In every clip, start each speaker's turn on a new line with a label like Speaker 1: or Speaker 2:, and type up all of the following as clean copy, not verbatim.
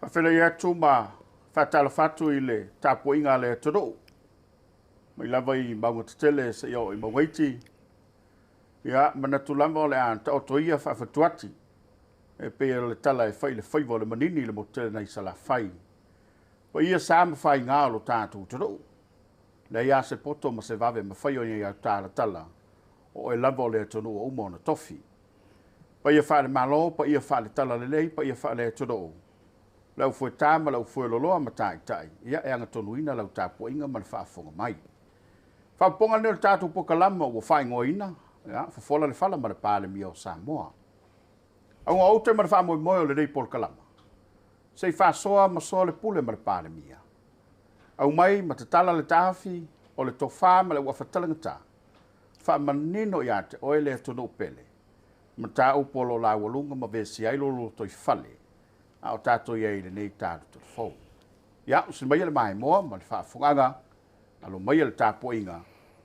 Speaker 1: Faafeiloai atu ma faatalofa atu i le tapuaiga a le atunuu, mai lava i mauga tetele seia oo i mauga iti. Ia, manatu lava o le a taoto ia faafatuati e pei o le tala e fai i le faiva o le manini i le motu tele nai Salafai. Paia sa ma faiga o lo tatou atunuu. Leai lava se poto ma se vave e mafai ona ia talatala, o oe lava o le atunuu ua uma ona tofi. Paia faale-Malo, paia faale-Talalelei, paia faale-atunuu, le aufueta ma le aufueloloa ma taitai, ia e agatonuina lau tapuaiga ma le faafofoga mai. Faaopoopoga lenei o le tatou polokalama ua faaigoaina, ia, Fofola le Fala ma le Palemia o Samoa. Auga o ute ma le faamoemoe o lenei polokalama, se i faasoa ma soa le pule ma le Palemia. Aumai ma tatala le taofi o le tofa ma le uafa talagata, faamanino ia te oe le atunuu pele, mataupu o lo o laualuga ma vesia ai lo lotoifale, a o tatou i ai i lenei talutolu fou. Ia, usi maia le maimoa ma le faafofogaaga, alo maia le tapuaiga,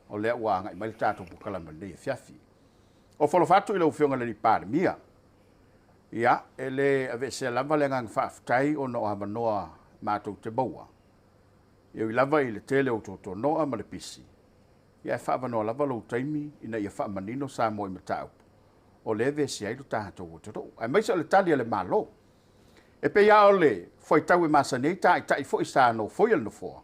Speaker 1: o lea ua agai mai le tatou polokalame i lenei afiafi. O folofa atu i lau Afioga i le Palemia, ia, e le aveesea lava le agaga faafetai ona o avanoa matou te maua. E ui lava i le tele o tuatuanoa ma le pisi, ia e faaavanoa lava lou taimi ina ia faamanino Samoa i mataupu o lea e vesia ai lo tatou atunuu, aemaise o le tali a le Malo. E pei lava o le fuaitau e masani ai taitai foi sa nofoia le nofoa,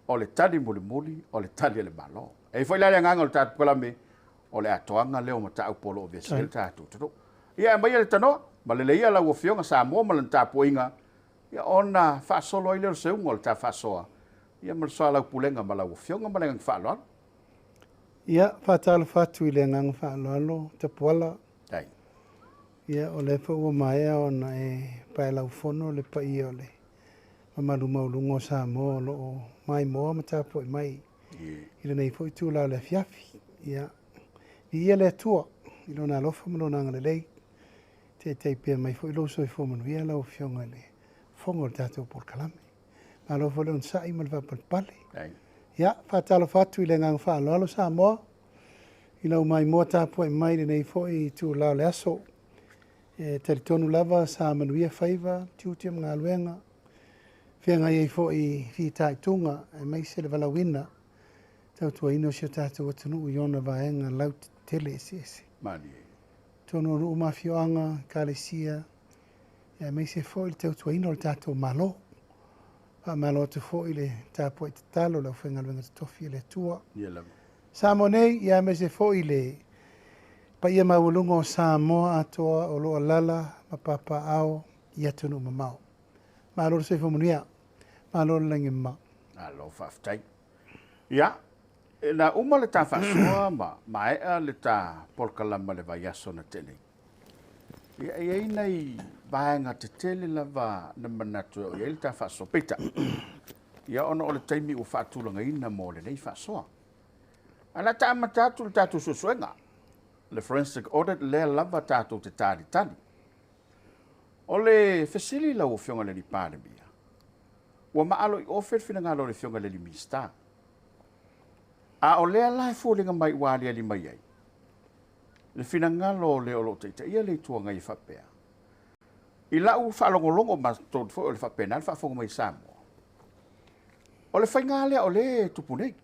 Speaker 1: o le tali mulimuli o le tali a le Malo. E i ai foi la le agaga o le tatou polokalame, o le atoaga lea o mataupu o lo o vesia ai le tatou atunuu. Ia aumaia le tanoa, malele ia lau Afioga Samoa ma lana tapuaiga, ia ona faasolo ai lea o le seuga o le ta faasoa, ia ma le soalaupulega ma lau Afioga ma le agaga faaaloalo.
Speaker 2: Ia, faatalofa atu i le agaga faaaloalo, Tapuala.
Speaker 1: Tai.
Speaker 2: Ia, o lea foi ua maea ona e paelaufono le paia o le mamalu maualuga o Samoa o lo o maimoa ma tapuai mai i lenei foi itula o le afiafi. Ia, viia le Atua i Lona alofa ma Lona agalelei, taitai pea mai foi lou soifua manuia lau Afioga i le fofoga o le tatou polokalame. Malo foi le onosai ma le faapalepale. Ia, faatalofa atu i le agaga faaaloalo Samoa, i lau maimoa tapuai mai i lenei foi itula o le aso. E talitonu lava sa manuia faiva, tiute ma galuega, feagai ai foi i fitaituga, aemaise le valaauina, tautuaina o si o tatou atunuu i ona vaega lautetele eseese.
Speaker 1: Malie.
Speaker 2: Totonu o nuu ma afioaga, ekalesia, aemaise foi le tautuaina o le tatou Malo. Faamalo atu foi le tapuai tatalo le aufaigaluega totofi a le Atua.
Speaker 1: Ia lava.
Speaker 2: Samoa nei, ia aemaise foi le paia maualuga o Samoa atoa o lo o alaala ma papaaao i atunuu mamao. Malo le soifua manuia, malo le lagi e mama.
Speaker 1: Malo faafetai. Ia, na uma le ta faasoa ma maea le ta polokalama i le vaiaso na tea nei. Ia, e i ai nai vaega tetele lava na manatu e oo i ai le ta faasoa. Peitai, ia ona o le taimi ua faatulagaina mo lenei faasoa. Ae o le a ta amata atu le tatou suesuega, le forensic audit lea lava tatou te talitali. O le fesili i lau Afioga i le Palemia, ua maalo i ofe le finagalo o le Afioga i le Minisita. A o lea la e foliga mai ua aliali mai ai le finagalo o le o lo o taitaia le Itu Agai e faapea. I lau faalogologo ma totonu foi o le faapena le faafofoga mai Samoa, o le faiga lea o lea e tupu nei,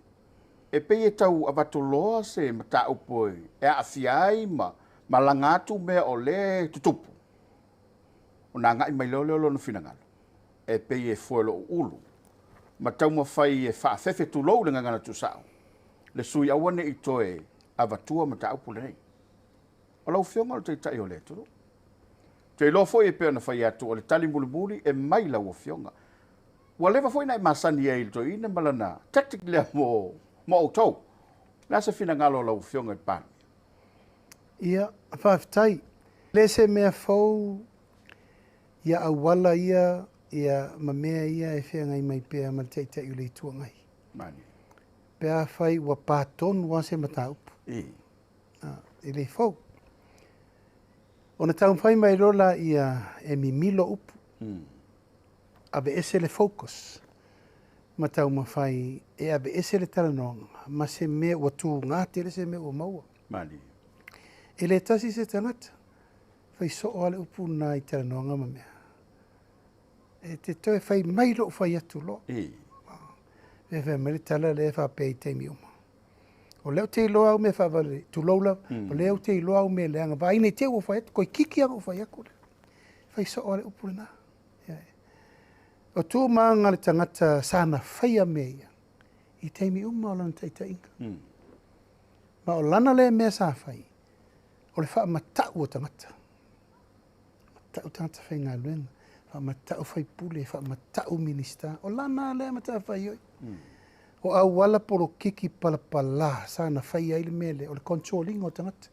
Speaker 1: e pei e tau avatu loa se mataupu e aafia ai ma malaga atu mea o lea e tutupu, ona agai mai loa lea o lona finagalo, e pei e fue lou ulu, ma taumafai e faafefe tulou le gagana tuusao, le sui aua ne i toe avatua mataupu lenei. O lau Afioga o le Taitai o le atunuu. Ou te iloa foi e pei ona fai atu, o le tali mulimuli e mai lau Afioga. Ua leva foi na e masani ai i le toeaina ma lana tactic lea mo outou. O le a se finagalo o lau Afioga i le Palemia?
Speaker 2: Ia, faafetai. E le se mea fou ia auala ia, ia ma mea ia e feagai mai pea ma le Taitai o le Itu Agai.
Speaker 1: Malie.
Speaker 2: Pe afai ua pa tonu lava se mataupu. E le fou. Ona taumafai mai loa laia e mimilo upu. Aveese le focus ma taumafai e aveese le talanoaga ma se mea ua tuga tele se mea ua maua.
Speaker 1: Malie.
Speaker 2: E le tasi se tagata, fai soo lava le upu lena i talanoaga ma mea. E te toe fai mai lou fai atu loa. E fai mai le tala lea e faapea i taimi uma. O lea ou te iloa au mea faavale, tulou lava, o lea ou te iloa au mea leaga, vaai ne i te i ua fai atu, toeitiiti lava ona ou fai atu lea. Fai soo lava le upu lena. O tu ma aga o le tagata sa na faia mea ia i taimi uma o lana taitaiga. Ma o lana lea mea sa fai, o le faamatau o tagata. Faamatau tagata faigaluega, faamatau faipule, faamatau Minisita. O lana lea matafaioi. O auala polokiki palapala sa na faia ai le mea lea, o le control ina o tagata.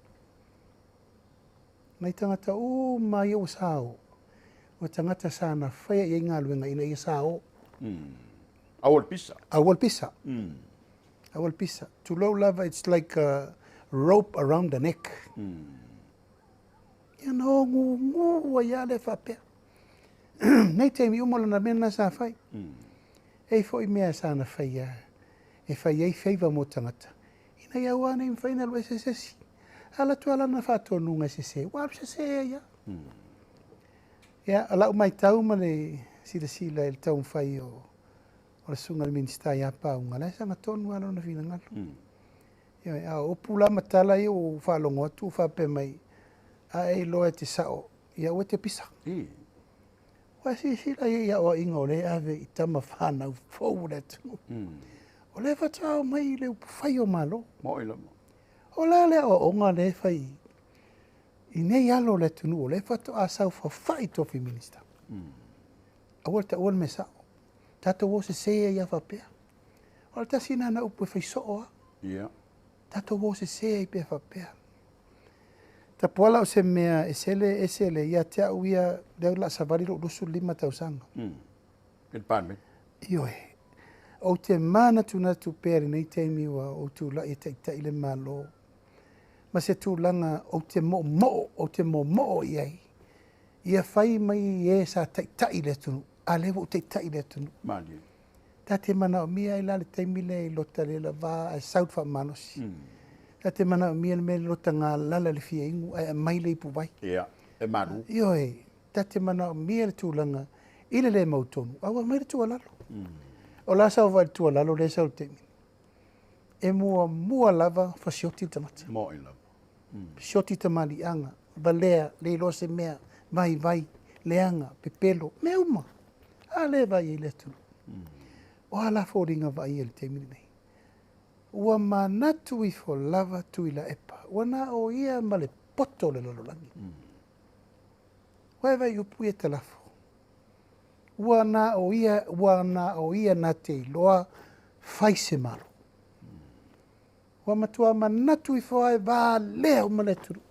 Speaker 2: Nai tagata uma ia ua sao, o tagata sa na faia i ai galuega ina ia sao.
Speaker 1: Aua le pisa.
Speaker 2: Aua le pisa. Aua le pisa. Tulou lava, it's like a rope around the neck. Ia na ogugu ai lava lea faapea. Nei taimi uma o lana mea lena sa fai. E i ai foi mea sa na faia e fai ai favour mo tagata, ina ia aua ne i mafai ona alu ese se isi. Alu atu lava lana faatonuga e sese, ua alu sese ai lava. Ia, o lau matau ma le silasila i le taumafai o le susuga i le Minisita ia Pauga, o la e sagatonu lava lona finagalo. Ioe, a o upu la ma tala ia ua ou faalogo atu ua faapea mai, a e iloa e te sao, ia aua e te pisa. Ua silasila i ai i aoaiga o lea e ave i tama fanau fou o le atunuu. O lea faatoa omai i le upufai o Malo.
Speaker 1: Mo'i lava.
Speaker 2: O le a le aoaoga lea e fai i nei alo o le atunuu o lea faatoa saofafai i tofi Minisita. Aua le taua le mea sao. Tatou o sese ai lava faapea. O le tasi lena na upu e fai soo lava. Tatou o sese ai pea faapea. Tapuala o se mea e sele ese le ia te au ia, lea o le a savali lou 25 tausaga.
Speaker 1: I le Palemene.
Speaker 2: Ioe. Ou te manatunatu pea i lenei taimi ua ou tulai e taitai le Malo ma se tulaga ou te moomoo, ou te moomoo i ai, ia fai mai e sa taitai le atunuu, a lea ua ou taitai i le atunuu.
Speaker 1: Malie.
Speaker 2: Ta te manaomia ai la le taimi lea i lota le lava ae sau le faamalosi. Ta te manaomia le mea le lota galala le fia inu ae aumai le ipuvai.
Speaker 1: Ia, e malu.
Speaker 2: Ioe, ta te manaomia le tulaga i le le mautonu, a ua aumai le tuualalo. O la sau vai le tuualalo lea e sau i le taimi. E muamua lava fasioti le tagata.
Speaker 1: Mo'i lava.
Speaker 2: Fasioti tamaliiaga, valea, le iloa se mea, vaivai, leaga, pepelo, mea uma. A lea e vaai ai le atunuu. O a la foliga vaaia i le taimi lenei? Ua manatu ifo lava Tuilaepa, ua na o ia ma le poto o le lalolagi. Ua e vaai i upu ia talafo. Ua na o ia, ua na o ia na te iloa fai se Malo. Ua matua manatu ifo lava e valea uma le atunuu.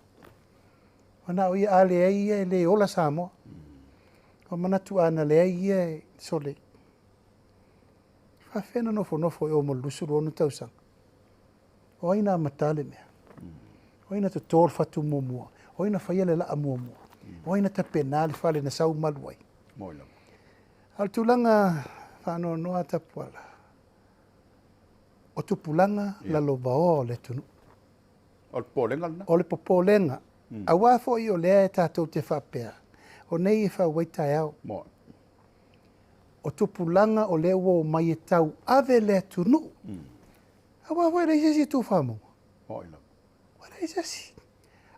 Speaker 2: Ua na o ia, a leai ia e le ola Samoa. Ua manatu a na leai ia e sole. Faafefea na nofonofo i o mo le 26 tausaga. O ai na amata le mea? O ai na totō le fatu muamua? O ai na faia le laa muamua? O ai na tapena le fale na sau malu ai?
Speaker 1: Mo'i lava.
Speaker 2: A o le tulaga faanoanoa Tapuala, o tupulaga lalovaoa o le atunuu.
Speaker 1: O le popolega lena?
Speaker 2: O le popolega. Aua foi o lea e tatou te faapea, o nei e fau ai taeao.
Speaker 1: Mo'i.
Speaker 2: O tupulaga o lea ua omai e tau ave le atunuu. Aua foi e leai se isi e tufaamauga.
Speaker 1: Mo'i lava.
Speaker 2: Ua leai se isi.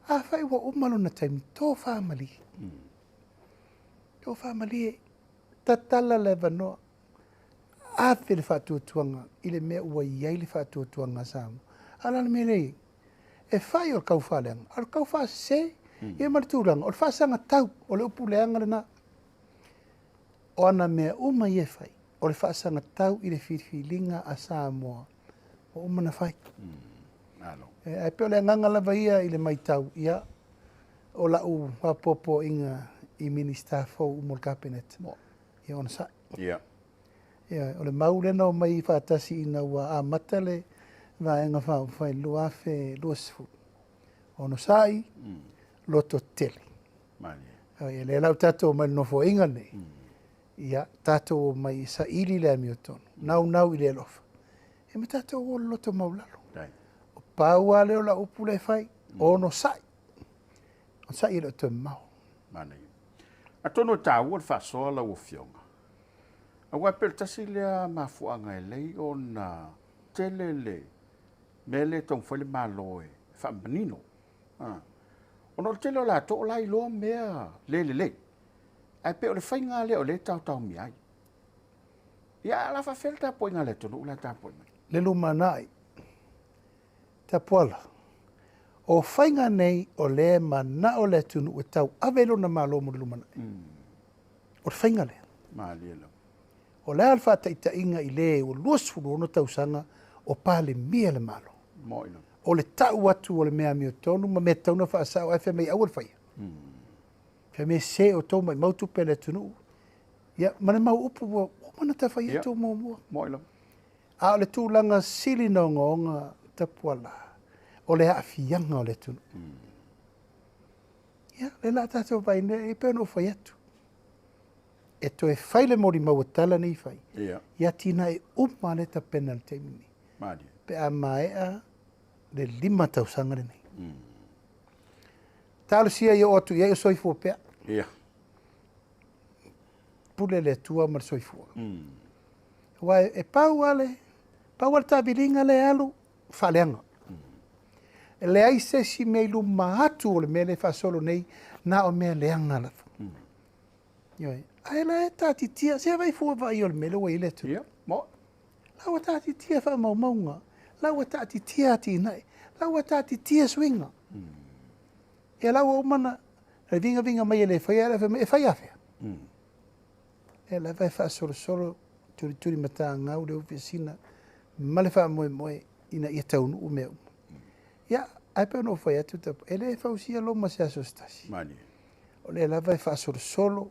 Speaker 2: Afai ua uma lona taimi, tofamalie. Tofamalie, tatala le avanoa. Ave le faatuatuaga i le mea ua i ai le faatuatuaga a Samoa. A o le a le mea lea e i ai? E fai o le kaufaaleaga, a o le kaufaasese, ia ma le tulaga, o le faasagatau, o le upu leaga lena. O ana mea uma ia e fai, o le faasagatau i le filifiliga a Samoa, ua uma ona fai.
Speaker 1: Malo.
Speaker 2: Ae pei o le agaga lava ia i le matau, ia, o lau faapoapoaiga i Minisita fou uma o le Kapeneta. Ia onosai. Ia, o le mau lea na omai faatasi ina ua amata le Vaega Faaupufai i le 2020. Onosai, loto tele.
Speaker 1: Malie.
Speaker 2: Ia, lea la ua tatou omai i le nofoaiga lenei, ia, tatou omai e saili le amiotonu, naunau i le alofa, ia ma tatou o loloto maulalo. O pau lava lea o lau upu lea e fai, onosai. Onosai e le o toe mamao.
Speaker 1: Manaia. Atonu e taua le faasoa lau Afioga. Aua e pei o le tasi lea mafuaaga e lei ona tele le mea lea e taumafai le Malo e faamanino. Ona o le tele o latou o la e iloa mea le lelei, ae pei o le faiga lea o lea e taotaomia ai. Ia, ae o le a faapefea le tapuaiga a le atunuu la e tapuai mai?
Speaker 2: Le lumanai, Tapuala, o faiga nei o lea e manao le atunuu e tauave i lona Malo mo le lumanai. O le faiga lea.
Speaker 1: Malie lava.
Speaker 2: O le a le faataitaiga i le ua 26 tausaga o Palemia le Malo.
Speaker 1: Moi lava.
Speaker 2: O le tau atu o le mea amiotonu ma mea tatau ona faasao ae fai mai aua le faia. Fai mai se o tou maimau tupe a le atunuu. Ia, ma le mau upu ua uma ona tafai atu muamua.
Speaker 1: Moi lava.
Speaker 2: A o le tulaga sili na ogaoga Tapuala, o le aafiaga o le atunuu. Ia, lea la tatou vaai nei, e pei ona ou fai atu. E toe fai le molimau a tala nei fai. Ia atinae uma lea tapena i le taimi nei.
Speaker 1: Malie.
Speaker 2: Pe a maea le 5 tausaga lenei. Talosia ia oo atu i ai o soifua pea. Pule le Atua ma le soifua. Aua e pau lava le, pau lava le taaviliga lea e alu, faaleaga. E leai se isi mea i luma atu o le mea lea e faasolo nei, na o mea leaga lava. Ioe. Ae la e taatitia, se vaai fua vaai o le mea lea ua i ai le atunuu.
Speaker 1: Ia, mo.
Speaker 2: La ua taatitia faamaumauga, la ua taatitia atinae, la ua taatitia suiga. Ia la ua uma na vigaviga mai e le faia, e fai mai, e fai afea. Ia lava e faasolosolo tulituli matagau le ofisina ma le faamoemoe ina ia taunuu mea uma. Ia, ae pei ona ou fai atu, e le fausia Roma se aso se tasi.
Speaker 1: Malie.
Speaker 2: O lea lava e faasolosolo,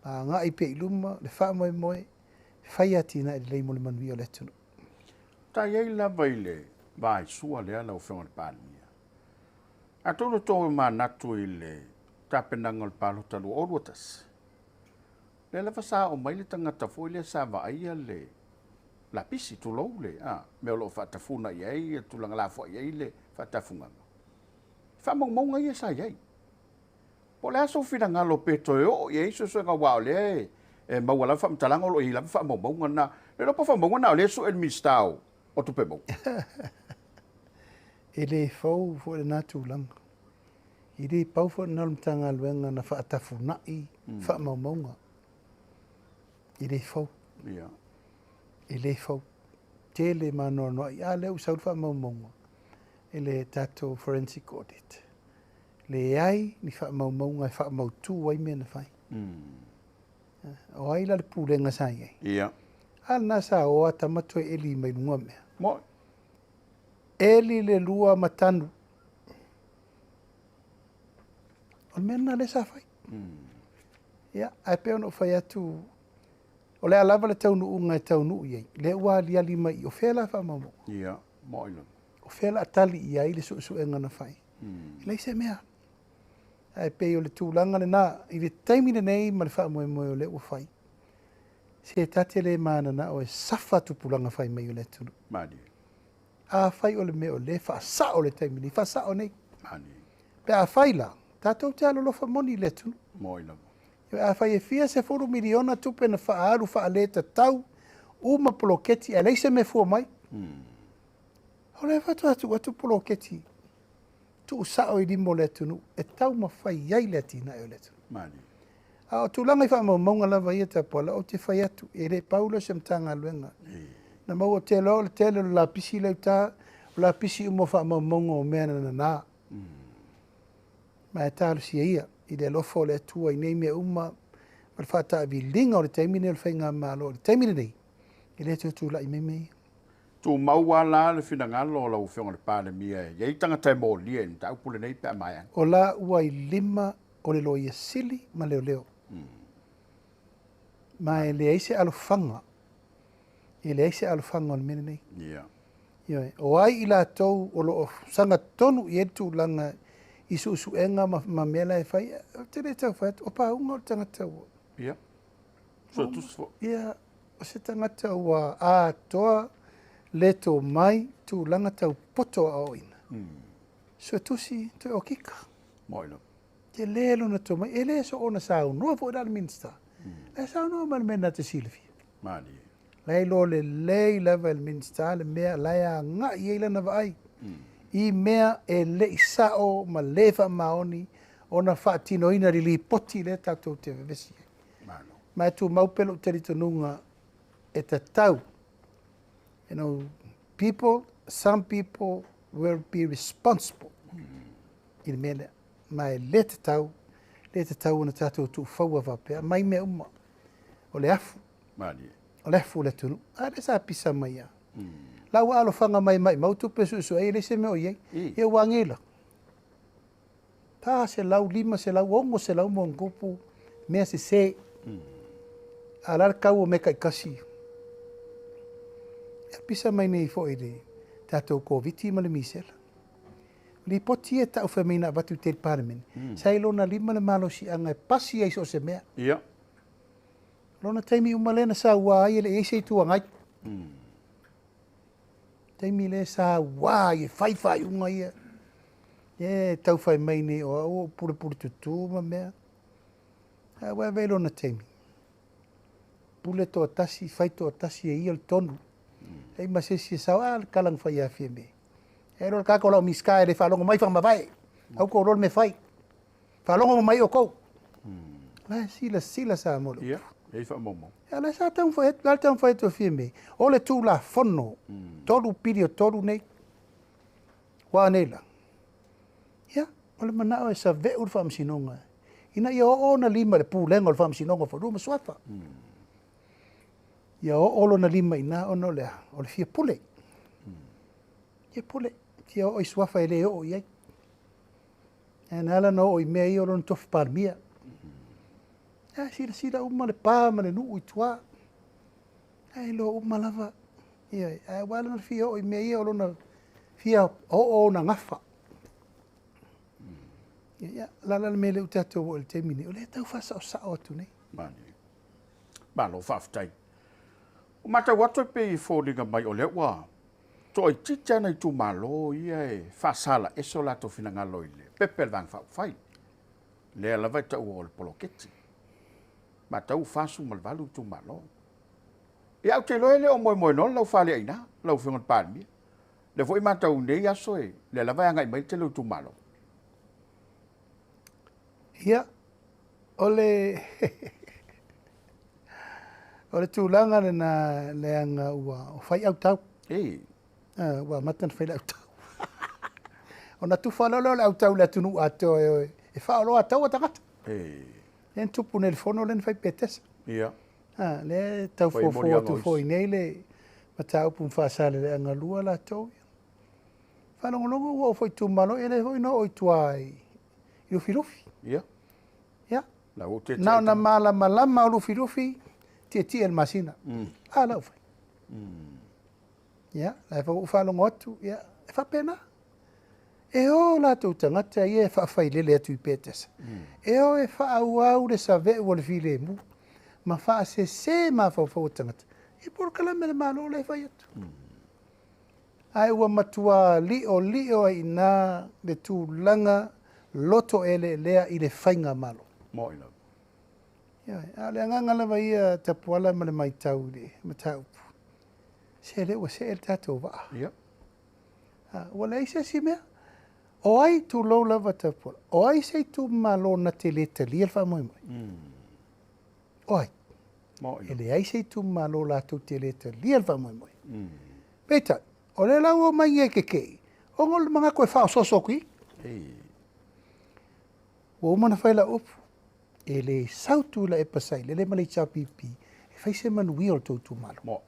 Speaker 2: agai pea i luma, le faamoemoe, fai atinae lelei mo le manuia o le atunuu.
Speaker 1: Ta i ai lava i le vaisua lea lau Afioga i le Palemia. Atonu tou manatu i le tapenaga o le palota 2021. Lea lava sa oo mai le tagata foi lea sa vaaia le lapisi, tulou le mea o lo o faatafuna i ai, tulaga lafoai i ai le faatafugaga. Faamaumauga ia sa i ai. Po o le a sou finagalo pe toe oo i ai suesuega aua o lea e maua lava faamatalaga o lo o i ai lava faamaumauga na. Le iloa po o faamaumauga na o lea e sue le Minisita o Tupe Maua.
Speaker 2: E le fou foi lena tulaga. E le pau foi lena o le Matagaluega na faatafunai faamaumauga. E le fou. E le fou. Tele maanoanoai. A lea ua sau le faamaumauga e le tatou forensic audit. Leai ni faamaumauga e faamautu ai mea na fai. O ai la le pulega sa i ai? A lena sa o a tama toe eli mai luga mea.
Speaker 1: Mo.
Speaker 2: Eli le lua ma tanu. O le mea lena lea sa fai. Ia, ae pei ona ou fai atu, o le a lava le taunuuga e taunuu i ai, lea ua aliali mai i o fea la faamaumauga.
Speaker 1: Ia, mo i lava.
Speaker 2: O fea la tali i ai le suesuega na fai. E leai se mea. Ae pei o le tulaga lena, i le taimi lenei ma le faamoemoe o lea ua fai. Se tate le mananao e safa tupulaga fai mai o le atunuu.
Speaker 1: Malie.
Speaker 2: A fai o le mea o le faasao le taimi nei, faasao nei.
Speaker 1: Malie.
Speaker 2: Pe a fai la, tatou te alolofa moni i le atunuu.
Speaker 1: Moi lava.
Speaker 2: A fai e fia 10 miliona tupe na faaalu faaletatau uma poloketi ae leai se mea fua mai. O lea faatoa tuu atu poloketi tuusao i lima o le atunuu e taumafai ai le atinae o le atunuu.
Speaker 1: Malie.
Speaker 2: A o tulaga i faamaumauga lava ia Tapuala, ou te fai atu, e le pau lea o se Matagaluega. Na maua te loa o le tele o le lapisi lea uta, o lapisi uma o faamaumauga o mea na nana. Ma e talosia ia i le alofa o le Atua i nei mea uma, ma le faataaviliga o le taimi nei o le faigamalo. O le taimi lenei, e le toe tulai mai mea ia.
Speaker 1: Tumau lava la le finagalo o lau Afioga i le Palemia e i ai tagata e molia i le mataupu lenei pe a maea.
Speaker 2: O la ua i lima o le loia sili ma leoleo. Ma e leai se alofaga. E leai se alofaga o le mea lenei. Ioe, o ai i latou o lo o sagatonu i ai le tulaga i suesuega ma mea la e fai, ou te le tau fai atu, o pauga o le tagata ua.
Speaker 1: Ia. Suetusi foi.
Speaker 2: Ia, o se tagata ua atoa le tomai tulaga tau poto aoaoina. Suetusi toe okika.
Speaker 1: Moi lava.
Speaker 2: Te le lona tomai, e le so ona saunoa foi la le Minisita. E saunoa mai le mea na te silafia.
Speaker 1: Malie.
Speaker 2: La e iloa lelei lava e le Minisita le mea la e agai i ai lana vaai i mea e le i sao ma le faamaoni ona faatinoina i le Lipoti lea tatou te vevesi ai.
Speaker 1: Malo.
Speaker 2: Ma e tumau pea lou talitonuga e tatau, you know, people, some people will be responsible i le mea lea. Ma e le tatau, le tatau ona tatou tuufaua faapea, mai mea uma. O le afu.
Speaker 1: Malie.
Speaker 2: O le afu o le atunuu. A lea sa pisa mai lava. La ua alofaga mai maimau tupe suesue ai, e leai se mea o i ai. Ia ua age la. 400, 500, 600 ma ona tupu mea sese. A o le a le tau o mea taitasi? Ia pisa mai nei foi i le tatou Koviti ma le misela. Lipoti ia e tau fai mai na avatu i te i le Palemene, sa i lona lima le malosiaga e pasi ai so o se mea. Lona taimi uma lea na saua ai e le i ai se Itu Agai. Taimi lea saua ai e fai faaiuga ia. Ia e tau fai mai nei o au o pulepule tutū ma mea. Ae ua ave i lona taimi. Pule toatasi, fai toatasi e ia le tonu. Leai ma se isi e sao, a le tala na fai ia Fiame. E iloa le tagata o lau Minisita e le faalogo mai faamavae. Au tou iloa le mea e fai. Faalogo mai outou. La e silasila Samoa i le upu.
Speaker 1: Ia, e i ai faamaumauga.
Speaker 2: Ia, la sa taumafai atu, la le taumafai atu a Fiame, o le Tulafono 3.3 nei, ua a nei la? Ia, o le manao e save'u le Faamasinoga ina ia oo ona lima i le Pulega o le Faamasinoga o Fanua ma Suafa. Ia oo lona lima i ina ona o le a? O le fia pule. Fia pule, fia oo i suafa e le oo i ai. Ae na ala ona oo i mea ia o lona tofi Palemia. Ae silasila uma le pa ma le nuu i tua. Ae iloa uma lava. Ioe, ae ua ala ona fia oo i mea ia o lona fia oo ona gafa. Ia, o le a la le mea lea ua tatou oo i le taimi nei, o lea e tau faasaosao atu nei.
Speaker 1: Malo faafetai. Ua matau atu e pei e foliga mai o lea ua toaitiiti lava nai itumalo ia e faasalaese o latou finagalo i le pepe a le Vaega Faaupufai. Lea lava e taua o le poloketi. Matau ua 48 itumalo. Ia, ou te iloa e le o moemoenoa le laufale ai i ina, lau Afioga i le Palemia. Lea foi e matau i nei aso, e lea lava e agai mai le tele o itumalo.
Speaker 2: Ia, o le o le tulaga lena leaga ua fai autau. Ua amata ona fai le autau. Ona tufa loa lea o le autau i le atunuu atoa e o e faaoloataua tagata. Lea na tupu nei i le fono lea na fai i Petesa. Lea e tau fofu atu foi nei le mataupu ma Faasaleleaga 2 latou ia. Faalogologo ua oo foi i itumalo, ia lea foi na oo i tua i Lufilufi. Ia.
Speaker 1: La ua tietie
Speaker 2: Na ona malamalama o Lufilufi, tietie i le masina. A la ua fai. Ia, la e foi ua ou faalogo atu, ia, e faapena. E o latou tagata ia e faafailele atu i Petesa. E o e faaauau le save'u o le filemu ma faasese mafaufau o tagata i polokalame a le Malo la e fai atu. Ae ua matua li'oli'o ai i ina le tulaga loto eleelea i le faigamalo.
Speaker 1: Mo'i lava.
Speaker 2: Ioe, a o le agaga lava ia Tapuala ma le matau i le mataupu, se lea ua see le tatou vaa. Ua leai se isi mea. O ai, tulou lava Tapuala, o ai se itumalo na te le talia le faamoemoe? O ai?
Speaker 1: Mo'i.
Speaker 2: E leai se itumalo latou te le talia le faamoemoe. Peitai, o lea la ua omai nei e keke'i, ona o le manatu e faaosooso atu i i. Ua uma ona fai lau upu, e le sau Tuilaepa Sailele ma le HRPP e fai se manuia o le tou itumalo.
Speaker 1: Mo'i.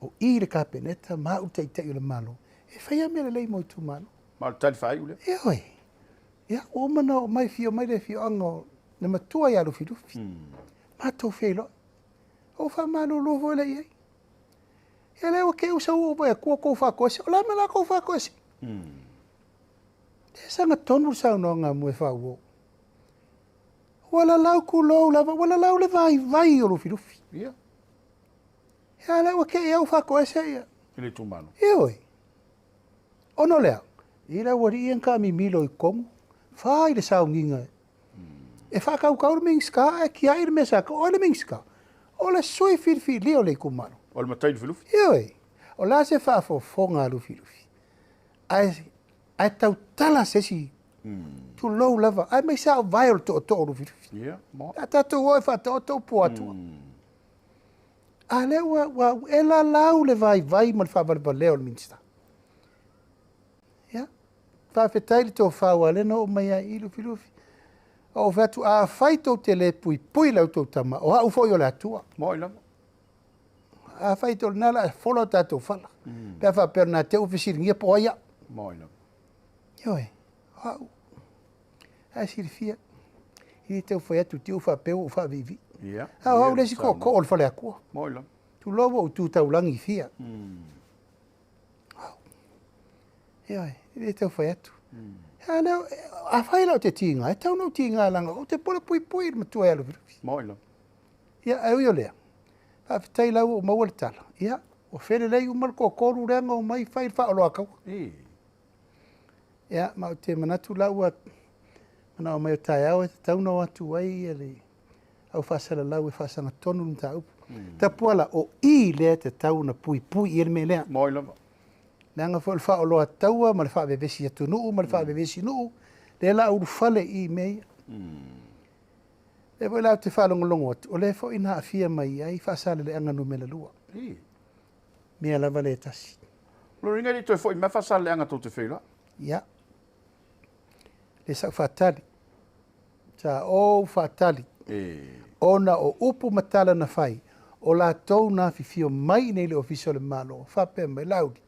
Speaker 2: O i le Kapeneta ma au le Taitai o le Malo e faia mea lelei mo itumalo.
Speaker 1: Ma o le tali faaiu lea.
Speaker 2: Ioe. Ia, ua uma ona oo mai, fio mai le afioaga o le matua ia Lufilufi. Matou feiloai. Ou faamalulu foi lea i ai. Ia lea ua te i ua sau ou vaai atu ua tou faatoese. O le a le mea o le a tou faatoese? E sagatonu le saunoaga a Moefaauo. Ua lalau tulou lava, ua lalau le vaivai o Lufilufi. Ia lea ua te i au faatoese ia.
Speaker 1: I le itumalo.
Speaker 2: Ioe. Ona o le a? I le aualii ia na taamimilo i totonu, fai le sauniga. E faatautau le Minisita ae tiai le mea sa tau. O ai le Minisita? O le sui filifilia o le itumalo.
Speaker 1: O le matai Lufilufi.
Speaker 2: Ioe. O le a se faafofoga a Lufilufi? Ae tautala se isi tulou lava, aemaise lava o vae o le tootoo o Lufilufi.
Speaker 1: Ia, mo.
Speaker 2: A tatou o e faataoto upu o Atua. A lea ua e lalau le vaivai ma le faavalevalea o le Minisita. Ia, faafetai le tofa ua lea na oo mai ai i Lufilufi. Ou fai atu, afai tou te le puipui la outou tama, o au foi o le Atua.
Speaker 1: Moi lava.
Speaker 2: Afai tou lena la fola o tatou fala. Pe a faapea na te u fesiligia po o ai au.
Speaker 1: Moi lava.
Speaker 2: Ioe, o au. Ae silafia, e le tau fai atu te u faapea ua ou faaviivii.
Speaker 1: Ia.
Speaker 2: A o au le isi tootoo o le faleatua.
Speaker 1: Moi lava.
Speaker 2: Tulou ua ou tu taulagi fia. Ioe, e le tau fai atu. A lea, afai la ou te tiga, e tau na ou tiga leaga ou te pule puipui i le matua ia Lufilufi.
Speaker 1: Moi lava.
Speaker 2: Ia, ae ui o lea, faafetai la ua ou maua le tala. Ia, ua felelei uma le toatolu lea na omai fai le faaoloataua. Ia, ma ou te manatu la ua manao mai o taeao e tatau na o atu ai ia le au faasalalau e faasagatonu le mataupu. Tapuala, o i lea e tatau ona puipui i ai le mea lea.
Speaker 1: Moi lava.
Speaker 2: Leaga foi o le faaoloataua ma le faavevesi atunuu ma le faavevesi nuu, lea la ulufale i mea ia. Lea foi la ou te faalogologo atu, o lea foi na aafia mai ai Faasaleleaga numera 2. Mea lava le tasi.
Speaker 1: Lona uiga e le i toe foi mai Faasaleleaga tou te feiloai.
Speaker 2: Ia. Le sau faatali. Sa ou faatali. Ona o upu ma tala na fai, o latou na afifio mai i nei le Ofisa o le Malo, faapea mai, Laauli,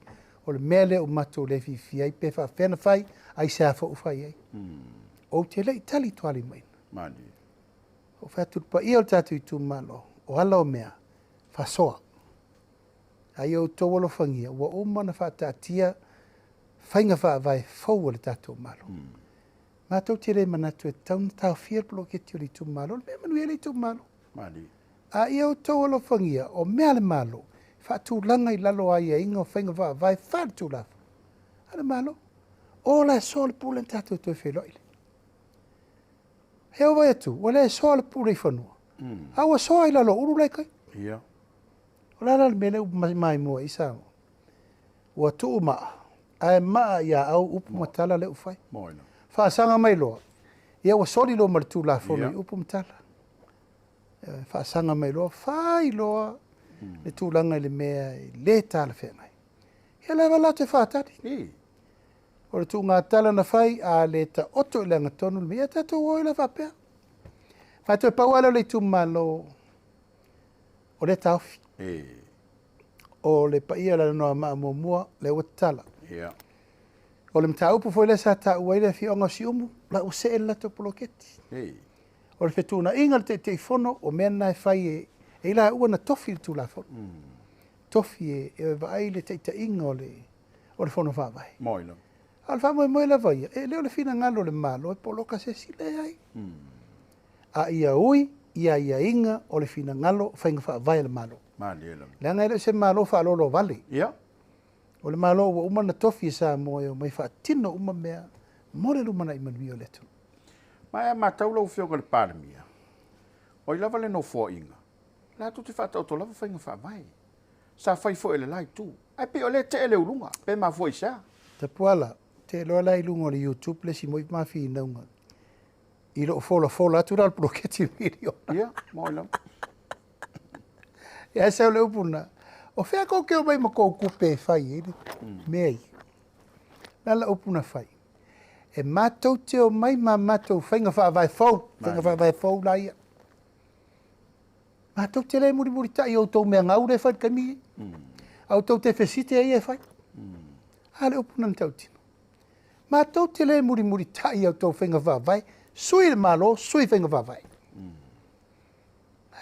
Speaker 2: o le mea lea ua matou le fiafia ai, pe faapefea na fai, aisea foi ua fai ai. Ou te le i tali tualimaina. Ou fai atu le paia o le tatou itumalo, o ala o mea, faasoa. Ai outou alofagia, ua uma na faataatia faiga faavae fou a le tatou Malo. Matou te le manatu e tatau ona taofia le poloketi o le itumalo, le mea manuia le itumalo. A ia outou alofagia, o mea a le Malo, faatulaga i lalo o aiaiga o faiga faavae faaletulafono a le Malo. O la e soa le pule na tatou toe feiloai lea. He au vai atu, ua le soa le pule i fanua, a ua soa i lalo o ulu la i tai. O le a la le mea lea ua maimoa ai Samoa? Ua tuu maa, ae maa ia au upu ma tala lea ua fai. Faasaga mai loa, ia ua soli loa ma le Tulafono i upu ma tala. Faasaga mai loa, fai loa le tulaga i le mea e le talafeagai. Ia lava la te faatali. O le tuuga tala na fai, a le taoto i le agatonu le mea, ia tatou o i la faapea. Ma toe pau lea o le itumalo o lea taofi. O le paia o le Anoamaa muamua, lea ua tatala. O le mataupu foi lea sa taua ai le afioaga o Siumu, la ua see le latou poloketi. O le fetuunaiga o le Taitaifono, o mea na e fai e i laua na tofi le Tulafono. Tofi e vaai le taitaiga o le Fono Faavae.
Speaker 1: Moi lava.
Speaker 2: A o le faamoemoe lava ia, e le o le finagalo o le Malo e poloka se isi, leai. A ia ui i aiaiga o le finagalo o faiga faavae a le Malo. Leaga e le o se Malo faaaloalo vale. O le Malo ua uma na tofi e Samoa e omai faatino uma mea mo le lumanai manuia o le atunuu.
Speaker 1: Ma e matau lau Afioga i le Palemia, o ai lava le nofoaiga, latou te faataoto lava faiga faavae. Sa fai foi e le la itu. Ae pei o lea tee le uluga, pe mafua i sea.
Speaker 2: Tapuala, te loa la i luga o le YouTube le isi moi mafinauga. I loo folafola atu la le poloketi miliona.
Speaker 1: Ia, moi lava.
Speaker 2: Ia sau le upu na, o fea kou ke o mai ma kou kupe e fai e le mea ia. La la upu na fai. E matou te o mai ma matou faiga faavae fou, faiga faavae fou la ia. Matou te le mulimulitai o outou mea gau le fai le taimi. A outou te fesite ai e fai. A le upu na tautino. Matou te le mulimulitai o outou faiga faavae, sui le Malo, sui faiga faavae.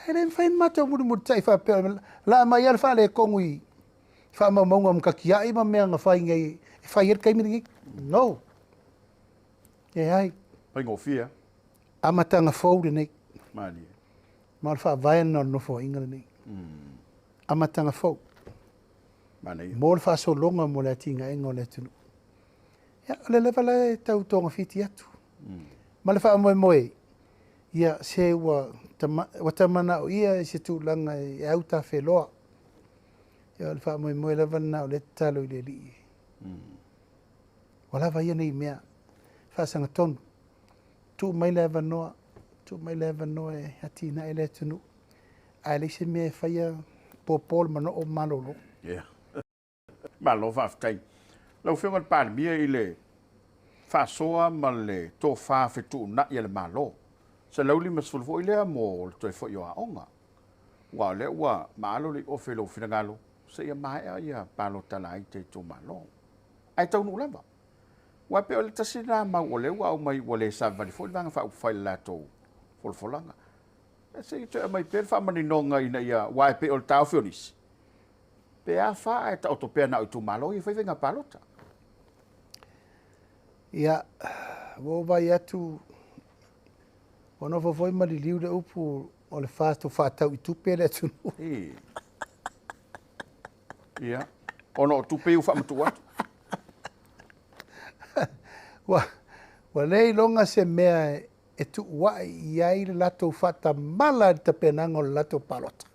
Speaker 2: E le mafai ona matou mulimulitai faapea, la mai lava le faaletonu i faamaumauga ma ma mea na fai nei, e fai ai le taimi lenei. No. E ai.
Speaker 1: Faigofie.
Speaker 2: Amataga fou lenei.
Speaker 1: Malie.
Speaker 2: Ma o le faavae lena o le nofoaiga lenei. Amataga fou.
Speaker 1: Manaia.
Speaker 2: Mo le faasologa mo le atinaega o le atunuu. Ia, o le lava la e tau togafiti atu. Ma le faamoemoe, Ia, se ua tama, ua tamana'oia i se tulaga e autafeloa. Ia, o le faamoemoe lava lena o lea tatalo i le Alii. Ua lava ia nei mea, faasagatonu, tuu mai le avanoa, tuu mai le avanoa e atinae le atunuu, ae leai se mea e faia popo le manoo ma malolo.
Speaker 1: Ia. Malo faafetai. Lau Afioga i le Palemia i le faasoa ma le tofa fetuunai a le Malo, 150 foi lea mo le toe foi o aoga. Aua o lea ua maalo le iofe i lou finagalo seia maea ia palota laiti a itumalo. Ae taunuu lava. Aua e pei o le tasi lena mau o lea ua aumai ua le savavali foi le Vaega Faaupufai i le latou folafolaga. Se i toe aumai pea le faamaninoga ina ia, aua e pei o le taofi o nisi, pe a fa ae taoto pea na o itumalo ia e fai faiga palota.
Speaker 2: Ia, ua ou vaai atu, ua nofo foi ma liliu le upu o le FAST ua faatau i tupe le atunuu.
Speaker 1: Ia, ona o tupe ia ua faamatuu atu.
Speaker 2: Ua le iloga se mea e tuua'i i ai le latou faatamala i le tapenaga o le latou palota.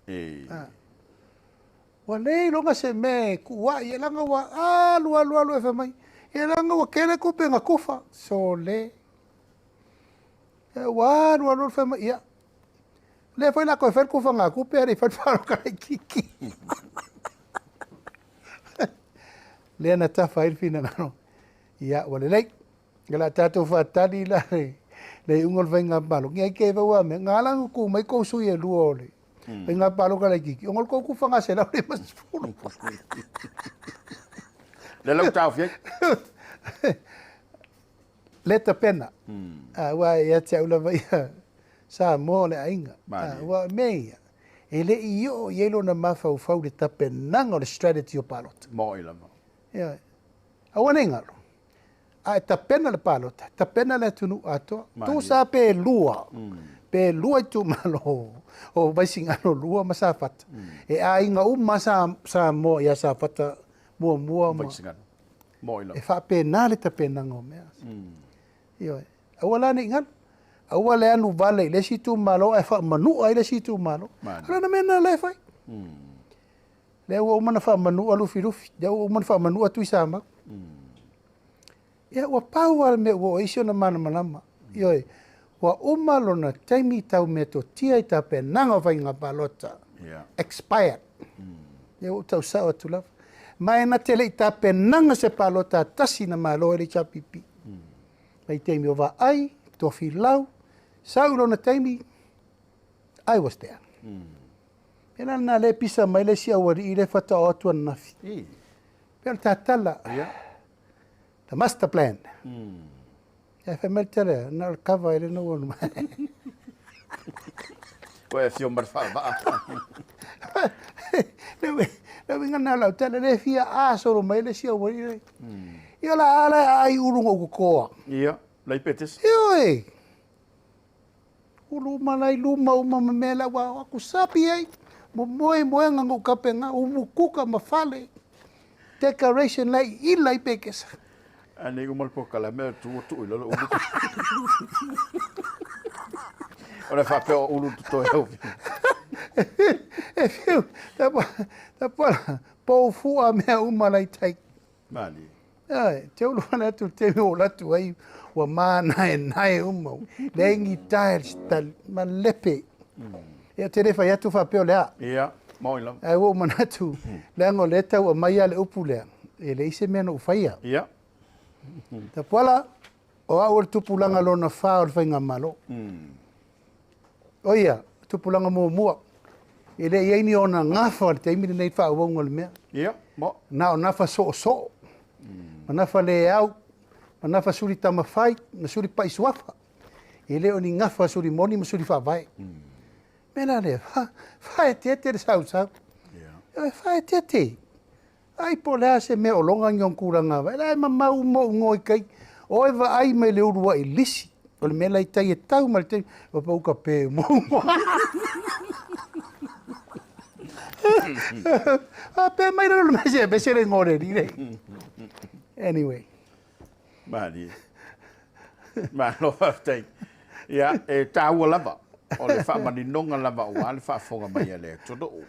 Speaker 2: Ua le iloga se mea e tuua'i ai, leaga ua alu alu alu e fai mai, ia leaga ua tele tupe na tufa. Sole. Ua alu alu alu fai mai, ia, lea foi la toe fai le tufaga tupe ae le i fai le palota laitiiti. Lea na tafa ai le finagalo. Ia, ua lelei. O le a tatou faatali la le iuga o le faiga palota. Ia te fau mea, na ala ona tu mai tou sui e lua o le faiga palota laitiiti, ona o le tou tufaga 150.
Speaker 1: Le lau taofi ai.
Speaker 2: Le tapena. Aua ia te au lava ia, Samoa o le aiga. Ua mea ia, e le i oo i ai lona mafaufau le tapenaga o le strategy o palota.
Speaker 1: Moi lava.
Speaker 2: Ia, aua ne i galo, a e tapena le palota, tapena le atunuu atoa. Tusa pe lua, pe lua itumalo o Vaisigano 2 ma Safata. E aiga uma Samoa ia Safata muamua ma
Speaker 1: Vaisigano. Moi lava.
Speaker 2: E faapena le tapenaga o mea. Ioe. Aua la ne i galo. Aua le anu vale i le isi itumalo ae faamanua ai le isi itumalo. O lona mea lena la e fai. Lea ua uma ona faamanua Lufilufi, lea ua uma ona faamanua Tuisamau. Ia, ua pau lava le mea ua oo ai si ona malamalama. Ioe, ua uma lona taimi tau metotia i tapenaga o faiga palota. Expired. Ia, ua ou tausao atu lava. Ma e na te le i tapenaga se palota tasi na malo ai le HRPP. Mai taimi o Vaai, Tofilau, sau i lona taimi, I was there. E la lena le pisa mai le isi aualii le faatoa o atu ananafi. Pe o le tatala. The master plan. E fai mai le tele, na o le cover e le na ua mai.
Speaker 1: Ua e afio ma le faavaa.
Speaker 2: Le uiga lena o lau tala, le fia a solo mai le isi aualii le. Ia la ala ai ulu ngou kokoa.
Speaker 1: Ia, lai petesi.
Speaker 2: Ioe. Ulu uma lai luma uma ma mea la ua aku sapi ai. Mo moe moenga ngou kapenga, umu kuka ma fale. Decoration lai ila i pekesa.
Speaker 1: Ane uma le polokalame tu tu i lalo ulu. O le faapea o ulu totoe au.
Speaker 2: E fiu, tapa, pou fua mea uma lai tai.
Speaker 1: Mali.
Speaker 2: Ai, te ulu ana atu te o latu ai, ua mānae nae uma. Leai ni tiles, ta, ma lepe. Ia te le fai atu faapea o le a.
Speaker 1: Ia, moi lava.
Speaker 2: Ai ua ou manatu, leaga o lea tau aumai lava le upu lea, e leai se mea na ou faia. Tapuala, o au o le tupulaga lona fa o le faigamalo. O ia, tupulaga muamua. E le i ai ni ona gafa o le taimi lenei faaauauga o le mea.
Speaker 1: Ia, mo.
Speaker 2: Na o nafa soosoo, ma nafa le au, ma nafa suli tamafai, ma suli pai suafa. E le o ni gafa suli moni ma suli faavae. Mea la lea, faaeteete le sausau. E faaeteete. Ai po o le a se mea o loga ni ona tulaga vai. La e mamau uma ou igoa i tai. O e vaai mai le uluai lisi. O le mea la i tai e tau ma le taimi. Ua pau ka pe uma uma. A pe mai le mea se mea se le igoa o le alii nei. Anyway.
Speaker 1: Malie. Malo faafetai. Ia, e taua lava, o le faamaninoga lava aua le faafofoga mai a le atunuu.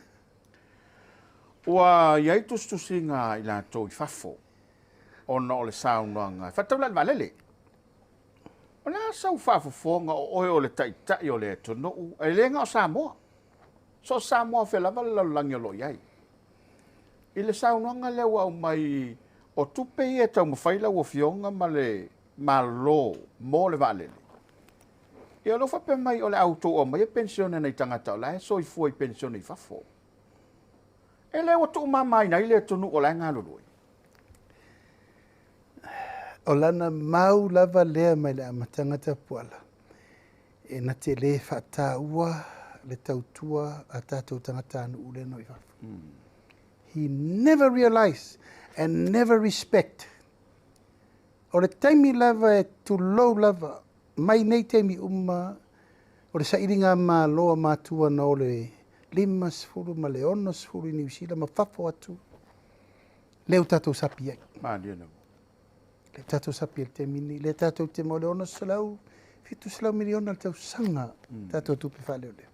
Speaker 1: Ua i ai tusitusiga a i latou i fafo ona o le saunoaga e faataulai i le vaalele. O le a sau faafofoga o oe o le taitai o le atunuu, e le na o Samoa, so o se Samoa o fea lava le lalolagi o lo o i ai. I le saunoaga lea ua aumai o tupe ia e taumafai lau Afioga ma le Malo mo le vaalele, ia o lea ua faapea mai o le a outou aumaia penisione a nai tagata o la e soifua i penisione i fafo. E le ua tuumamaina ai le atunuu o la e galulue?
Speaker 2: O lana mau lava lea mai le amataga Tapuala, e na te le faataua le tautua a tatou tagatanuu lea na i fafo. He never realized and never respect. O le taimi lava e tulou lava, mai nei taimi uma, o le sailiga malo a matua na o le 50 ma le 60 i Niu Sila ma fafo atu, lea ua tatou sapi ai.
Speaker 1: Malie lava.
Speaker 2: Lea tatou sapi ai le taimi nei, lea tatou te mo le 600, 700 miliona le tausaga tatou tupe faaleoleo.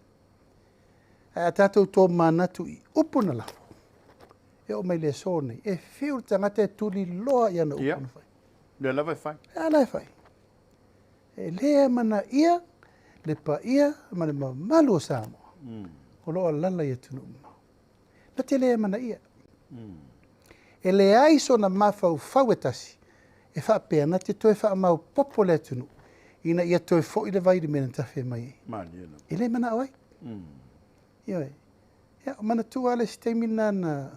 Speaker 2: Ae a tatou tomanatu i upu na lafo, e oo mai le aso nei, e fiu le tagata e tuliloa i ana upu na fai.
Speaker 1: Lea lava e fai.
Speaker 2: E ala e fai. E le amanaia le paia ma le mamalu o Samoa o lo o alaala i atunuu mamao. Na te le amanaia. E leai sona mafaufau e tasi e faapea na te toe faamaopoopo le atunuu ina ia toe foi le vai i le mea na tafe mai ai.
Speaker 1: Malie lava.
Speaker 2: E le manao ai. Ioe. Ia, manatua le isi taimi lena na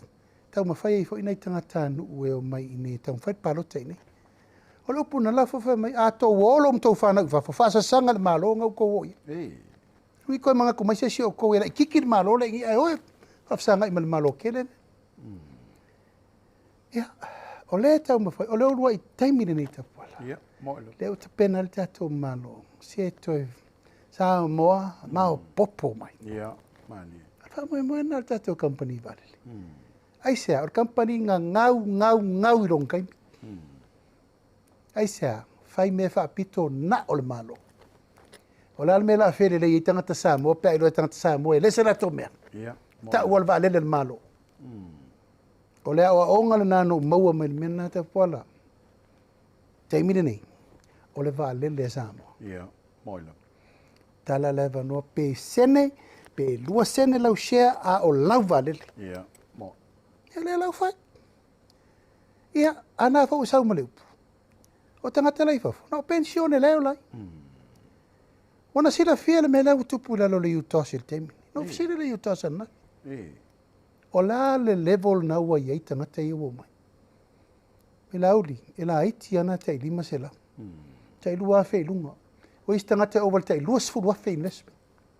Speaker 2: taumafai ai foi nai tagatanuu e omai i inei e taumafai le palota i inei. O le upu na lafo fai mai, a tou olo ma tou fanau i fafo, faasasaga le Malo na outou o i ai. Ui koe manatu mai se isi o outou e laitiiti le Malo le i ae o e faafesagai ma le Malo tele lea. Ia, o lea e taumafai, o le uluai taimi lenei Tapuala.
Speaker 1: Ia, mo lava.
Speaker 2: Lea ua tapena ai le tatou Malo, se toe Samoa maopoopo mai.
Speaker 1: Ia, malie.
Speaker 2: O le faamoemoe lena o le tatou kamupani vaalele. Aisea, o le kamupani na gau, gau, gau i lona taimi. Aisea, fai mea faapito na o le Malo. O le a le mea o le a felelei ai tagata Samoa pe a iloa e tagata Samoa e le se latou mea.
Speaker 1: Ia, mo
Speaker 2: Tau o le vaalele a le Malo. O le aoaoga lena na ou maua mai le mea lena Tapuala. Taimi lenei, o le vaalele a Samoa.
Speaker 1: Ia, mo lava.
Speaker 2: Tala le avanoa pe sene, pe 2 sene lau share a o lau vaalele.
Speaker 1: Ia, mo.
Speaker 2: Ia lea lau fai. Ia, ana foi sau ma le upu. O tagata la i fafo, na o pensione lea o lai. Ua na silafia le mea lea ua tupu i lalo o le UTOS i le taimi. Na ou fesili le UTOS ananafi. O la le level na ua i ai tagata ia ua omai. E lauli, e laiti ana tai 500. Tai 2,000 i luga. O isi tagata e ova i le tai 20,000 investment.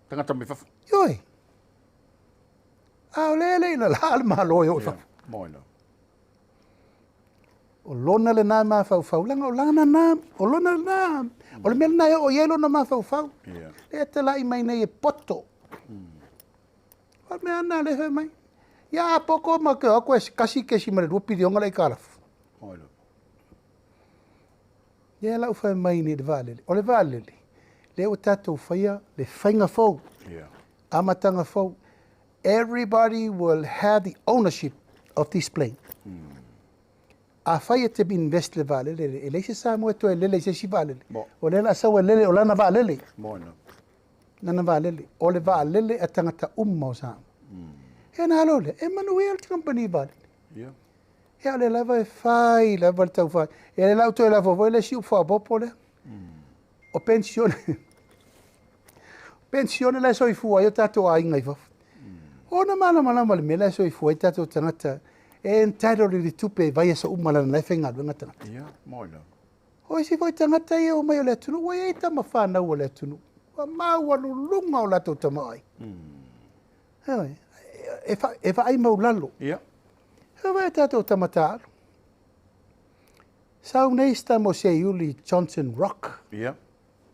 Speaker 1: Tagata mai fafo.
Speaker 2: Ioe. A o lea le i lala le Malo e o i
Speaker 1: Ia,
Speaker 2: fafo.
Speaker 1: mo lava.
Speaker 2: O lona lena mafaufau, leaga o lana na, o lona lena, o le mea lena e oo i ai lona mafaufau.
Speaker 1: Ia.
Speaker 2: Lea talai mai nei e poto. O le mea na le fai mai. Ia a poko ma ke o e kasi kesi ma le 2 piliona le aitalafu.
Speaker 1: Mo lava.
Speaker 2: Ia lau fai mai nei le vaalele. O le vaalele, lea ua tatou faia le faiga fou,
Speaker 1: Ia.
Speaker 2: amataga fou. Everybody will have the ownership of this plane. A fai e te invest le vaalele, e leai se Samoa e toe lele i se isi vaalele.
Speaker 1: Mo.
Speaker 2: O lea o le a sau e lele o lana vaalele.
Speaker 1: Mo lava.
Speaker 2: Lana vaalele. O le vaalele a tagata uma o Samoa. Ia na alo lea, e manuia le kamupani vaalele.
Speaker 1: Ia.
Speaker 2: Ia o lea lava e fai lava le taufai. E le lau toe lafo foi le isi upu faaopoopo lea. O pensione. Pensione la e soifua ai o tatou aiga i fafo. Ona malamalama le mea la e soifua ai tatou tagata e entitled i le tupe e vaiaso uma lana la e faigaluega tagata.
Speaker 1: Ia, mo lava.
Speaker 2: O isi foi tagata ia o mai o le atunuu, ua i ai tama fanau o le atunuu. Ua maualuluga o latou tamaoaiga. Ioe, e vaai maulalo.
Speaker 1: Ia.
Speaker 2: E vaai tatou tama taalo. Sau nei si tama o Seiuli Johnson Rock.
Speaker 1: Ia.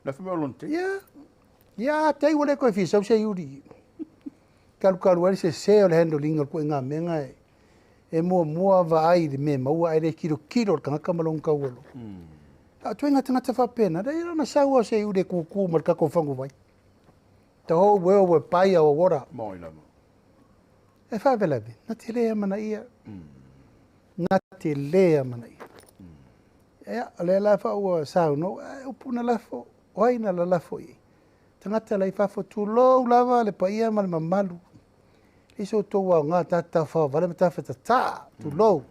Speaker 1: La fai mai o lona te.
Speaker 2: Ia, ia tei ua le koe fia sau Seiuli. Kalukalu ai le sese o le handling o le kuaiga mea e muamua vaai i le mea maua ae le kilokilo le tagata ma lona taualo. A o ituaiga tagata faapena, leai lona sau lava se i uli e kukū ma le tatou faguvai. The whole world will buy our water.
Speaker 1: Moi lava.
Speaker 2: E faalavelave, na te le amanaia. Na te le amanaia. Ia, o lea la fa ua saunoa, ai upu na lafo, o ai na lalafo i ai? Tagata la i fafo, tulou lava le paia ma le mamalu. E so outou aoga ta te taufao vale ma tafetatā, tulou.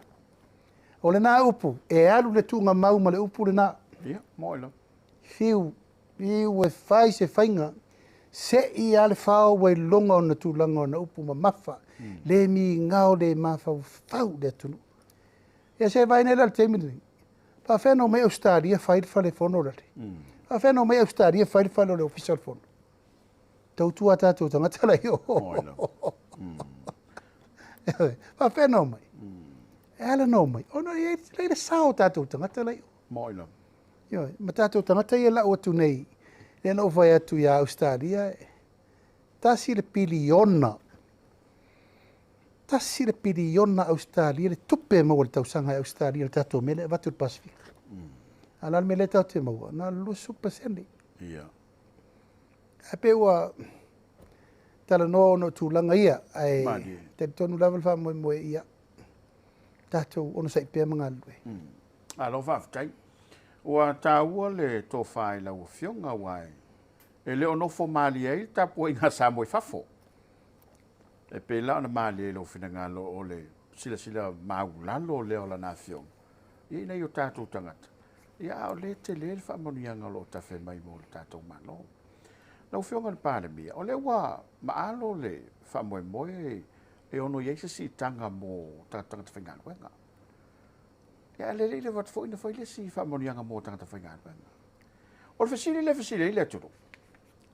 Speaker 2: O lena upu, e alu le tuugamau ma le upu lena.
Speaker 1: Ia, moi lava.
Speaker 2: Fiu, fiu e fai se faiga, se'i lava le fao ua iloga ona tulaga ona upu mamafa, le migao le mafaufau i le atunuu. Ia se vaai nei la i le taimi lenei, faafefea ona omai Ausetalia fai le fale fono lale? Faafefea ona omai Ausetalia fai le fale o le Ofisa o le Fono? Tautua a tatou tagata la i o.
Speaker 1: Moi lava.
Speaker 2: Faafefea ona omai? E ala ona omai, ona e i ai le sao o tatou tagata la i o.
Speaker 1: Moi lava.
Speaker 2: Ioe, ma tatou tagata ia e lau atu nei, lea na ou fai atu ia Ausetalia, 1 piliona, 1 piliona Ausetalia le tupe e maua i le tausaga e Ausetalia i le tatou mea lea e avatu i le Pasefika. A o le a le mea lea tatou te maua? Na o le 20%. Ae pei ua talanoa ona o tulaga ia, ae
Speaker 1: Malie.
Speaker 2: talitonu lava le faamoemoe ia tatou onosai pea ma galulue.
Speaker 1: Alo faafetai. Ua taua le tofa i lau Afioga aua e le o nofo malie ai le tapuaiga a Samoa i fafo. E pei la ona malie i lou finagalo o le silasila maulalo lea o lana Afioga ina ia o tatou tagata. Ia, a o lea tele le faamanuiaga o lo o tafe mai mo le tatou Malo. Lau Afioga i le Palemia, o lea ua maalo le faamoemoe e ono i ai se siitaga mo tagata faigaluega. Ia, ae lelei leva atu foi na fai le isi faamanuiaga mo tagata faigaluega. O le fesili lea fesili ai le atunuu,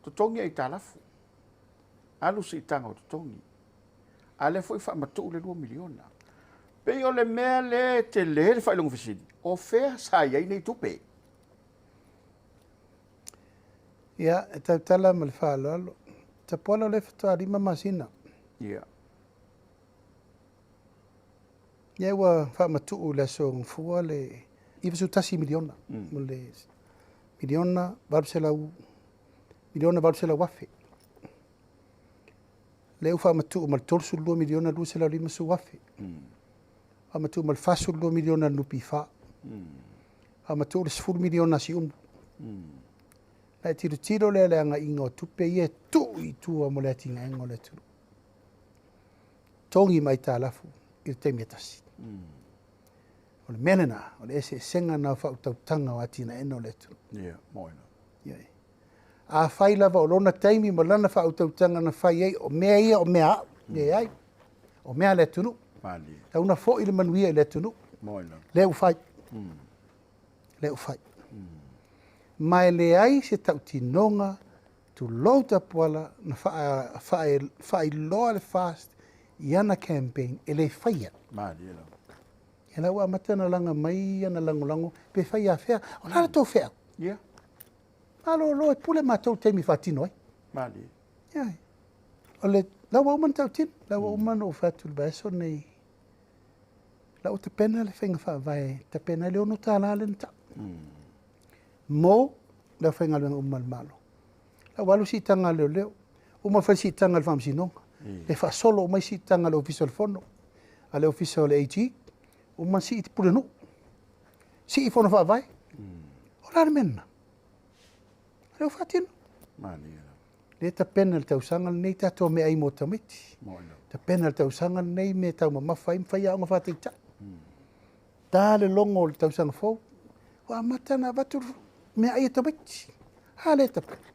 Speaker 1: totogi aitalafu, alu siitaga o totogi, a lea foi faamatuu le 2 miliona. Pei o le mea lea e tele le faailoga fesili, o fea sa i ai nei tupe?
Speaker 2: Ia, e tautala ma le faaaloalo. Tapuala o lea faatoa 5 masina. Ia ua faamatuu i le aso Gafua le 91 miliona. Mo le miliona 800, miliona 800 afe. Lea ua faamatuu ma le 32 miliona 250 afe. Faamatuu ma le 42 miliona le NPF. Faamatuu le 10 miliona a Siumu. Na e tilotilo lea i le agaiga o tupe ia e tuu i tua mo le atinaega o le atunuu. Togi ma aitalafu i le taimi e tasi. O le mea lena, o le eseesega na o faautautaga o atinaega o le atunuu.
Speaker 1: Ia, moi lava.
Speaker 2: Ia. A fai lava o lona taimi ma lana faautautaga na fai ai, o mea ia o mea au, leai. O mea a le atunuu.
Speaker 1: Malie.
Speaker 2: Tauna foi le manuia i le atunuu.
Speaker 1: Moi lava.
Speaker 2: Lea ua fai. Lea ua fai. Ma e leai se tautinoga, tulou Tapuala, na faailoa le FAST i ana campaign e le faia.
Speaker 1: Malie lava.
Speaker 2: E la ua amata na laga mai ana lagolago pe fai afea. O la le tou feau. Malolo e pule matou taimi faatino ai.
Speaker 1: Malie.
Speaker 2: Ia. O le la ua uma na tautino, la ua uma na ou fai atu i le vaiaso nei. La ua tapena le faiga faavae, tapena ai le $6 lea na tau. Mo le aufaigaluega uma a le Malo. La ua alu siitaga a leoleo, uma fai siitaga a le Faamasinoga, le faasolo uma ai siitaga a le Ofisa o le Fono, a le Ofisa o le AG, uma sii i pulenuu, sii fono faavae. O la le mea lena? O lea ua faatino.
Speaker 1: Malie lava.
Speaker 2: Lea tapena le tausaga lenei tatou meaai mo tamaiti.
Speaker 1: Moi lava.
Speaker 2: Tapena le tausaga lenei me taumamafa ai ma fai aoga faataitai. Ta le logo o le tausaga fou, ua amata ona avatu meaai a tamaiti. A lea tapena.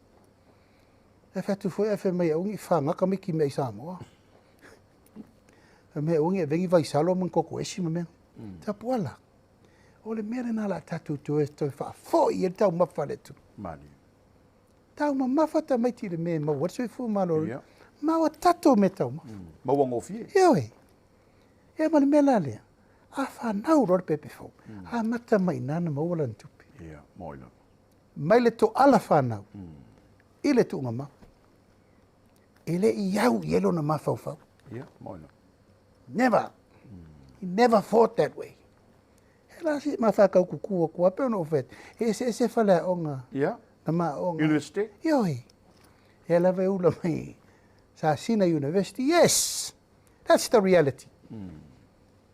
Speaker 2: E fai atu foi ae fai mai aua ne i fagaga tamaiti meaai Samoa. Fai mai aua ne i avea ni vaisalo ma ni koko esi ma mea. Tapuala. O le mea lena o le a tatou toe faafoi ai le taumafa a le atunuu.
Speaker 1: Malie.
Speaker 2: Taumamafa tamaiti i le mea e maua ai le soifua maloloina. Ma ua tatou mea taumafa.
Speaker 1: Maua gofie.
Speaker 2: Ioe. Ia ma le mea la lea, a fanau loa le pepe fou, amata mai i ina na maua lana tupe.
Speaker 1: Ia, moi lava.
Speaker 2: Mai le toala fanau i le tuugamau. E le i au i ai lona mafaufau.
Speaker 1: Ia, moi lava.
Speaker 2: Never. He never thought that way. La se i mafaakaukuku atu lava pei ona ou fai atu, e eseese faleaoga na ma aooga ai.
Speaker 1: University?
Speaker 2: Ioe. Lea lava e ula mai Sasina University. Yes! That's the reality.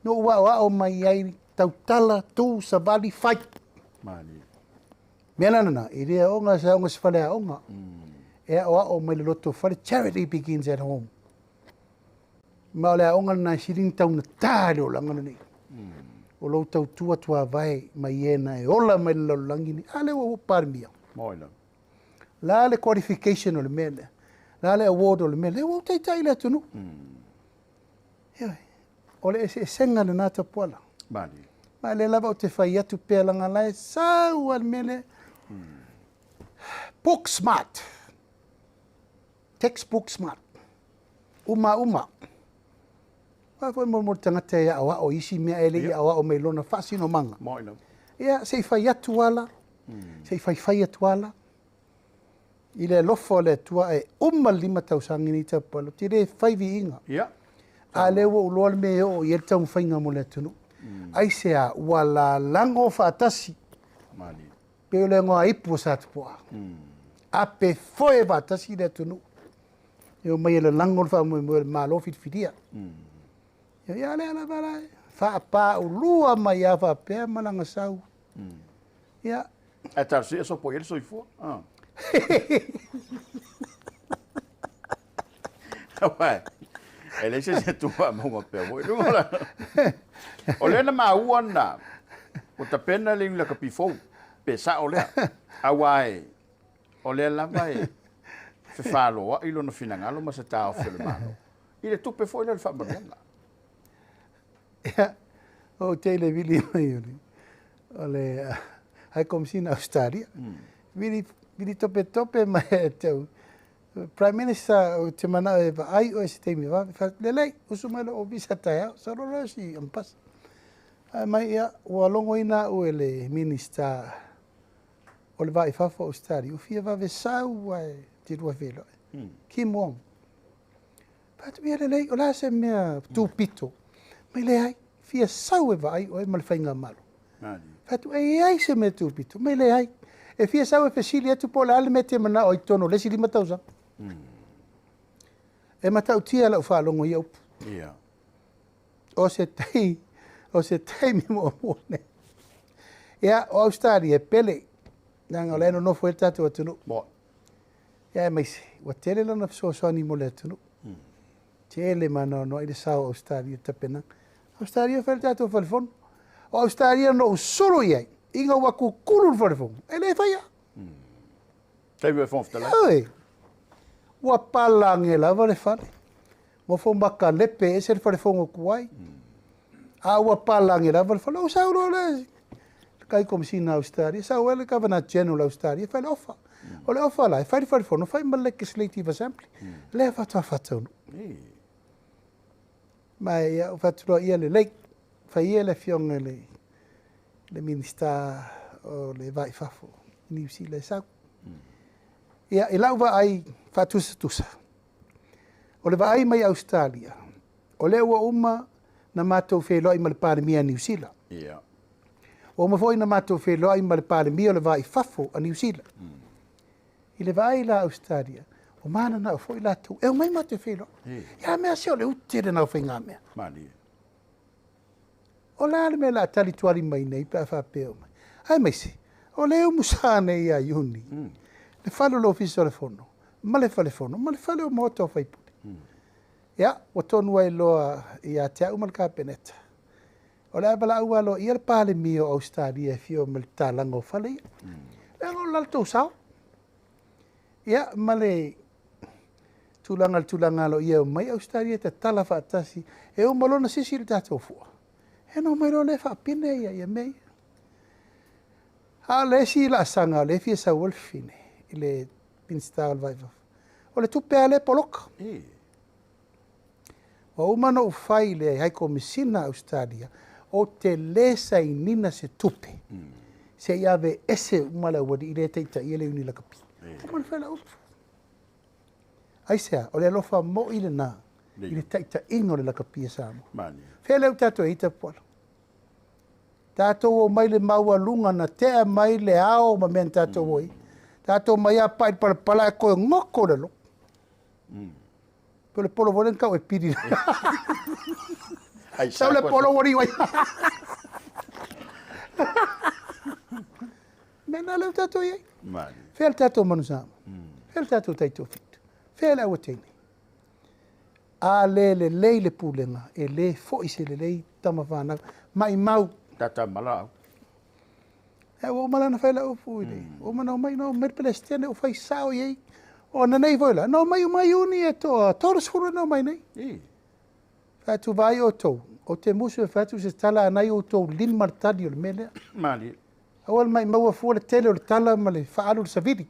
Speaker 2: Na ou aoao mai ai, tautala, tu, savali, fai.
Speaker 1: Malie.
Speaker 2: Mea la lena, e le aoga se aoga se faleaoga. E aoao mai le loto fale, charity begins at home. Ma o le aoga lena e sili ona taugata i le olaga lenei. O lou tautua tuavae mai e na e ola mai le lalolagi nei. A lea ua ou Palemia.
Speaker 1: Moi lava.
Speaker 2: La le qualification o le mea lea. La le award o le mea lea. Ua ou taitai i le atunuu. Ioe. O le eseesega lena Tapuala.
Speaker 1: Malie.
Speaker 2: Ma lea lava ou te fai atu pea leaga la e sau lava le mea lea. Book smart. Textbook smart. Uma uma. Aua foi mo le tagata e aoao i isi mea ae le i aoao mai lona faasinomaga.
Speaker 1: Moi lava.
Speaker 2: Ia, se i fai atu ala, se i faifai atu ala, i le alofa o le Atua ae uma le 5 tausaga nei Tapuala, ou te le fai viiga. A o lea ua ou iloa le mea e oo i ai le taumafaiga mo le atunuu. Aisea ua lalago faatasi. Pei o le igoa ipu o Satupuaa. Ape foe faatasi le atunuu. E omai e lalago le faamoemoe o le Malo filifilia. Ia lea lava la, faapaulua mai lava faapea ma laga sau. Ia.
Speaker 1: Ae talosia sopo i ai le soifua. Aua e leai se isi e tu faamauga pea foi i luga o la. O lea na maua na ua tapena le iuni lakapi fou, pe sao lea. Aua e, o lea lava e fefaloai lona finagalo ma se taofi o le Malo i le tupe foi lea o le faamanuiaga.
Speaker 2: Ia, ou te i le vili mai o le High Commissioner Australia. Vili, vili topetope mai ia te au. Prime Minister, ou te manao e vaai oe se taimi vave. Fai atu, lelei, usu mai lou ofisa taeao, sau loa si Ambassador. Fai mai, ia, ua logoina au e le Minister o le Va i Fafo o Australia, ua fia vave sau lava e te lua feiloai. Kim Wong. Fai atu, ia lelei, o le a se mea tupito? Mai leai, fia sau e vaai oe ma le faigamalo. Fai atu, e i ai se mea tupito? Mai leai. E fia sau e fesili atu po o le a le mea e te manao ai i totonu o le isi 5 tausaga. E matautia lau faalogo i ia upu. O se tai, o se taimi muamua nei. Ia, o Australia e pele, leaga o la e nonofo ai le tatou atunuu. Ia aemaise, ua tele lana fesoasoani mo le atunuu. Tele maanoanoa i le sao o Australia i le tapenaga. Australia fai le tatou falefono. O Australia na ou sulu i ai, ina ua kukulu le falefono, e le faia.
Speaker 1: Taimi o le Fofoga Fetalai.
Speaker 2: Oi, ua palage lava le fale. Nofo ma kalepe ese le falefono tuai. A ua palage lava le fale. Ou sau loa le kai komisina Australia, sau ai le Governor General Australia, fai le ofa. O le ofa la, e fai le falefono, fai ma le Legislative Assembly. Lea faatoa faataunuu. Ma ia, ou fai atu loa, ia lelei, fai ia le afioga i le Minisita o le Va i Fafo, Niu Sila e sau. Ia, i lau vaai faatusatusa, o le vaai mai Australia, o lea ua uma na matou feiloai ma le Palemia a Niu Sila. Ua uma foi na matou feiloai ma le Palemia o le Va i Fafo a Niu Sila. I le vaai la Australia, ua mananao foi latou, e omai matou feiloai. Ia mea se o le ute lena o faigamea. O le a le mea o le a tali tuali mai nei pe a faapea mai. Aemaise, o lea e umusa nei ia Iuni, le fale o le Ofisa o le Fono, ma le Falefono, ma le fale o Maota o Faipule. Ia, ua tonu ai loa ia te au ma le Kapeneta. O le a valaau aloaia le Palemia o Australia e fia o mai le tatalaga o fale ia. Leaga o le latou sao. Ia, ma le tulaga le tulaga aloaia e omai Australia e tatala faatasi, e uma loa ona sisi le tatou fua. E na omai loa lea faapine ia mea ia. A o le isi laasaga o lea e fia sau ai le fafine i le Minisita o le Va i Fafo, o le tupe lava lea e poloka. Ua uma ona ou fai i le High Commissioner Australia, ou te le sainina se tupe se i ave ese uma le aualii lea e taitaia le iuni lakapi. Uma ona fai lau upu. Aisea, o le alofa moi lena i le taitaiga o le lakapi a Samoa. Fea lea ua tatou i ai Tapuala? Tatou omai i le maualuga na tea mai le ao ma mea na tatou o ai. Tatou omai lava pai i le palapala ae toe goto i lalo. Pei o le polo foi lea na tau e pili. Sau le polo ua liu ai. Mea na lea ua tatou i ai. Fea le tatou manu Samoa? Fea le tatou taitoafitu? Fea le auateine? A le lelei le pulega, e le foi se lelei tama fanau. Maimau.
Speaker 1: Tata ma laau.
Speaker 2: Ua uma la ona fai lau upu i le, ua uma ona omai, na omai le Peresetene ua fai sao i ai. O ananei foi la, na omai uma Iuni e toa 30 na omai nei. Fai atu, vaai outou, ou te musu e fai atu se tala a nai outou lima le tali o le mea lea.
Speaker 1: Malie.
Speaker 2: Aua le maimau fua le tele o le tala ma le faaalu le savili.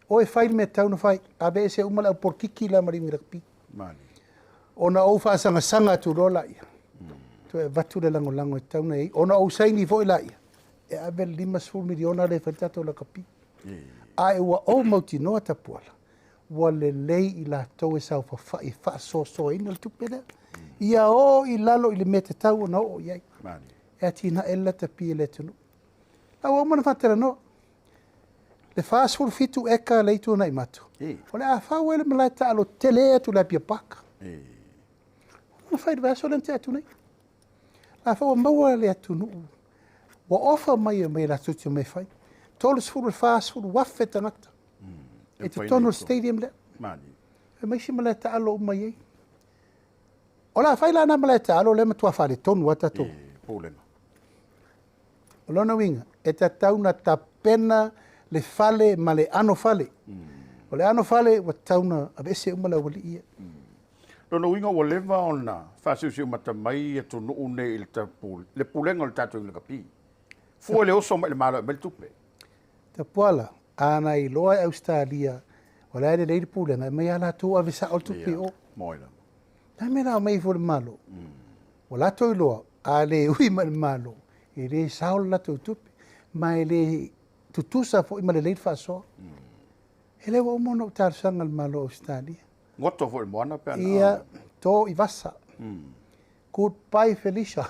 Speaker 2: O e fai le mea tau na fai, aveese uma le au polokiki la ma le iugi lakapi. Ona ou faasagasag atu loa laia, toe avatu le lagolago e tatau ona i ai, ona ou saini foi laia, e ave le $50 miliona lea e fai le tatou lakapi. Ae ua ou mautinoa Tapuala, ua lelei i latou e saofafai e faasoasoaina le tupe lea. Ia o i lalo i le mea tatau ona oo i ai. E atinae le lakapi e le atunuu. La ua uma ona faatalanoa. Le 47 eka le itu nai mato. O le a fau ai le malae taalo tele atu le Apia Park. Ona fai le vaiaso lea na tea atu nei. La fau ua maua le atunuu. Ua ofa mai e mai latou te omai fai. 30 i le 40 afe tagata. E totonu o le stadium lea. E mai isi malae taalo uma i ai. O le a fai la na malae taalo lea matua faaletonu lava tatou.
Speaker 1: Pulega.
Speaker 2: O lona uiga, e tatau na tapena le fale ma le ano fale. O le ano fale ua tatau na aveese uma le aualii ia.
Speaker 1: Lona uiga ua leva ona faasiusiumata mai atunuu nei i le pulega o le tatou lakapi. Fua le oso mai le malo e mai le tupe.
Speaker 2: Tapuala, a na iloa e Australia, o le a lelei le pulega, e mai a latou ave sao le tupe o.
Speaker 1: Moi lava.
Speaker 2: Na me la mai fo le malo. Ua latou iloa, a le ui mai le malo, e le sao le latou tupe, ma e le tutusa foi ma lelei le faasoa. E le ua uma ona ou talosaga i le malo o Australia.
Speaker 1: Goto foi le moana pe ana.
Speaker 2: Ia, to i vasa. Goodbye Felicia.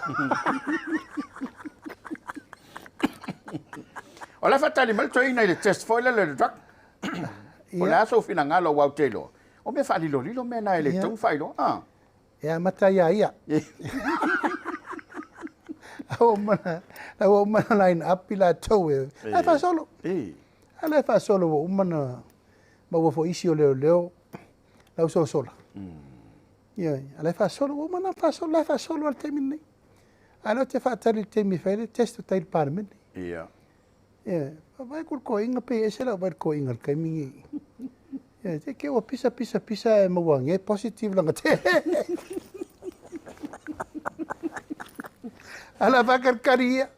Speaker 1: O le faatali mai le toeaina i le test foi lele le drug. O le a sou finagalo ua ou te iloa. O mea faalilolilo mea na e le tatau ona faailoa.
Speaker 2: E amata ia ia. La ua uma na line up i latou e. Ai faasolo. Ala e faasolo ua uma na maua foi isi o leoleo lau sosola. Ia, ala e faasolo ua uma na faasolo, la e faasolo al taimi nei. A lea ou te faatali i le taimi e fai ai le test o tai i le Palemene. Ia, vai ku le koiga pe ese lau vai le koiga i le taimi nei. Ia, te ke ua pisa pisa pisa e maua nge positive langa te. Ala whakarikari ia.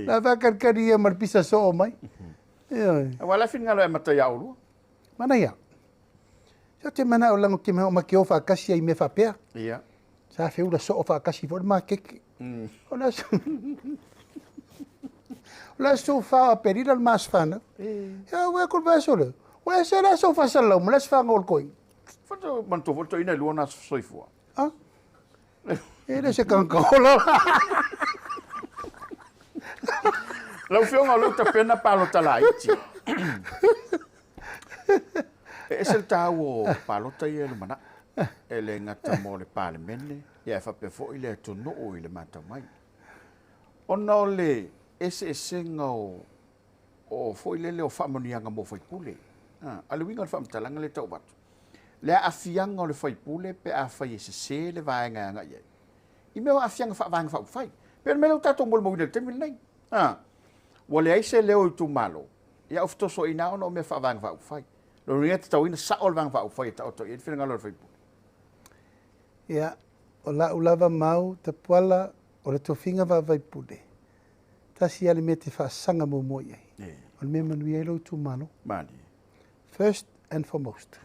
Speaker 2: La whakarikari ia ma le pisa soo mai. Ia.
Speaker 1: Aua la finagalo e amata ia oulua.
Speaker 2: Mana ia. Se o te mana o lango te mea o ma ke o whakasi ai me whapea. Sa feula soo whakasi fo le makeke. O la o la so fa a perila le mas whana. Ia ua ko le vaso le. Ua se la so fa salau ma la whanga o le koi.
Speaker 1: Whato manto fo toeaina i lua na soifua.
Speaker 2: Ah. E le se kankaola.
Speaker 1: Lau afioga o lou tapena palota laiti. E ese le taua o palota ia e lumanai. E le gata mo le Palemene, ia e faapea foi le atunuu i le matau mai. Ona o le eseesega o foi lele o faamanuiaga mo faipule. A le uiga o le faamatalaga lea e tau avatu. Le aafiaga o le faipule pe afai e sese le vaega e agai ai. I mea o aafiaga faavaega faaupufai. Pe o le mea lea ua tatou molimauina i le taimi lenei. Ua leai se leo i itumalo, ia au fetosoaina ona o mea faavaega faaupufai. Lona uiga e tatauina sao le vaega faaupufai e taoto i ai le finagalo o le faipule.
Speaker 2: Ia, o lau lava mau Tapuala o le tofiga faavaipule, tasi lava le mea e te faasaga muamua i ai. O le mea e manuia ai lou itumalo. First and foremost.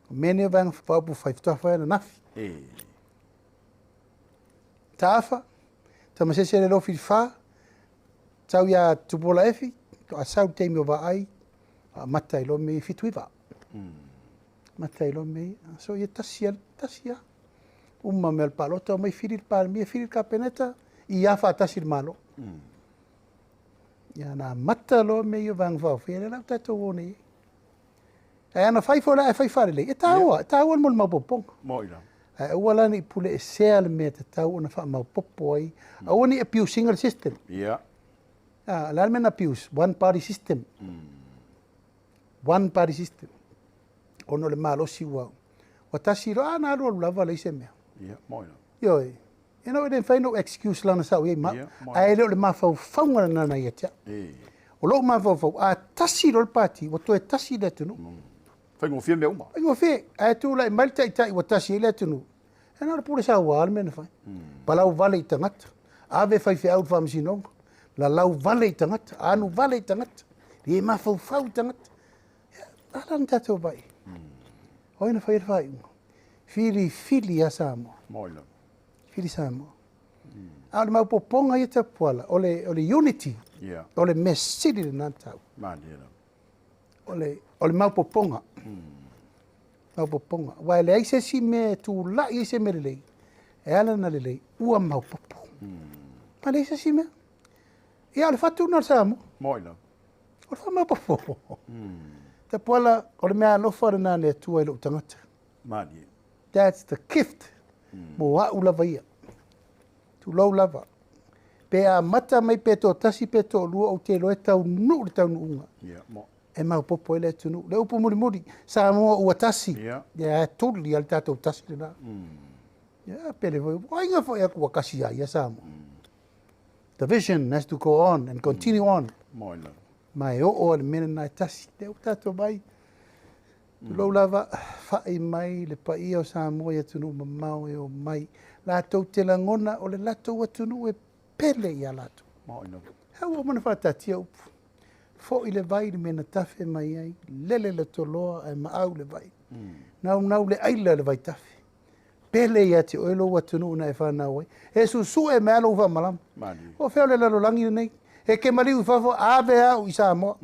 Speaker 2: O mea nei o vaega faaupufai faatoa fai ananafi. Taafa, tamasese le lofi i le fa, tau ia Tupuola Efi, toa sau le taimi o vaai, amata i loa mea i 79. Amata i loa mea ia. So ia tasi lava, tasi lava. Uma mea o le palota, omai fili le Palemia, fili le Kapeneta, I a faatasi le Malo. Ia na amata loa mea ia o Vaega Faaupufai, ia lea la ua tatou o nei ai. Ae ana fai foi la ae fai faalelei, e taua, e taua mo le maopoopoga.
Speaker 1: Moi lava.
Speaker 2: Ae aua la ne i puleesea le mea e tatau ona faamaopoopo ai. Aua ne i abuse ina le system. A, o le a le mea na abuse? One party system. One party system. Ona o le malosi ua ua tasi loa, a na alualu lava leai se mea.
Speaker 1: Ia, moi lava.
Speaker 2: Ioe. You know, e le mafai ona ou excuse leaga sa ou i ai ma au. Ae le o le mafaufauga lena na ia te au. O lou mafaufau, a tasi loa le pati, ua toe tasi le atunuu.
Speaker 1: Faigofie mea uma.
Speaker 2: Faigofie. Ae tulai mai le taitai ua tasi ai le atunuu, e na o le pule saua le mea na fai. Palau vale i tagata, ave faifeau i le faamasinoga, lalau vale i tagata, anu vale i tagata, le mafaufau i tagata. Ia, a la na tatou vaai. O ai na faia le faaiuga? Filifili ia Samoa.
Speaker 1: Moi lava.
Speaker 2: Fili Samoa. A o le maopoopoga ia Tapuala, o le, o le unity, o le mea sili lena na taua.
Speaker 1: Malie lava.
Speaker 2: O le, o le maopoopoga. Maopoopoga. Aua e leai se isi mea e tulai ai se mea lelei, e ala ona lelei, ua maopoopo. Ma leai se isi mea. Ia, o le fatu lena o le Samoa.
Speaker 1: Moi lava.
Speaker 2: O le faamaopoopo. Tapuala, o le mea alofa lena a le Atua i lou tagata.
Speaker 1: Malie.
Speaker 2: That's the gift. Mo au lava ia. Tulou lava. Pe amata mai pe toatasi pe toalua ou te iloa e taunuu le taunuuga.
Speaker 1: Ia, mo.
Speaker 2: E maopoopo ai le atunuu. Le upu mulimuli, Samoa ua tasi. Ia e tuli lava le tatou tasi lena. Ia pele foi. O aiga foi atu ua kasi ai ia Samoa. The vision has to go on and continue on.
Speaker 1: Moi lava.
Speaker 2: Ma e oo le mea lena e tasi. Lea ua tatou mai. Tulou lava, fai mai le paia o Samoa i atunuu mamao e o mai. Latou te lagona o le latou atunuu e pele ia latou.
Speaker 1: Moi lava.
Speaker 2: E ua uma ona faataatia upu. Foi le vai i le mea na tafe mai ai, lele le toloa ae maau le vai. Naunau le aila le vaitafe. Pele ia te oe lou atunuu na e fanau ai. E susue mai lava lou faamalama.
Speaker 1: Malie.
Speaker 2: O fea o le lalolagi lenei. E ke maliu i fafo, ave au i Samoa.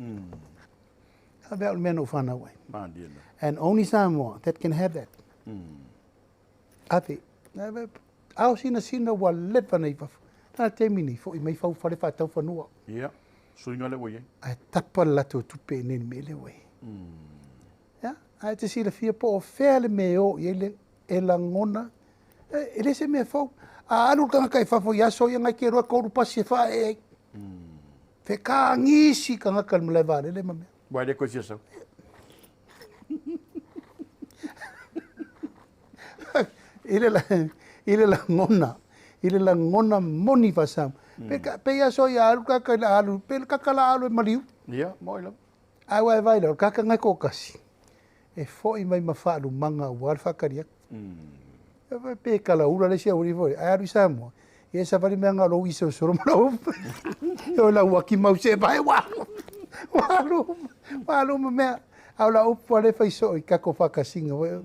Speaker 2: Ave au i le mea na ou fanau ai.
Speaker 1: Malie lava.
Speaker 2: And only Samoa that can have that. Ave. Ave. Ao sinasina ua leva nei fafo. Na taimi nei, foi mai fau fale faatau fanua.
Speaker 1: Ia, suiga lea ua i ai.
Speaker 2: Ae tapa le latou tupe i nei le mea lea ua i ai. Ia, ae te silafia po o fea le mea e o i ai le e lagona, e le se mea fou. A alu le tagata i fafo i aso ia, nai ke iloa e tolu pasi e faaee ai. Fekagisi tagata i le malae vaalele ma mea.
Speaker 1: Ua e le toe fia sau.
Speaker 2: I le, i le lagona, i le lagona moni faa-Samoa. Pe, pe i aso ia alu kaka i la alu, pe le kaka la alu e maliu.
Speaker 1: Ia, moi lava.
Speaker 2: Ae ua e vaai loa, o le kaka ngai toatasi, e foi mai ma faalumaga aua le faatali atu. Pe kalaula le isi aualii foi, ae alu i Samoa, ia e savali mea na o lou isolosolo ma lou e o lau aki mau se vae ua alu, ua alu, ua alu ma mea. A o lau upu lea e fai soo i kako faakasiga foi,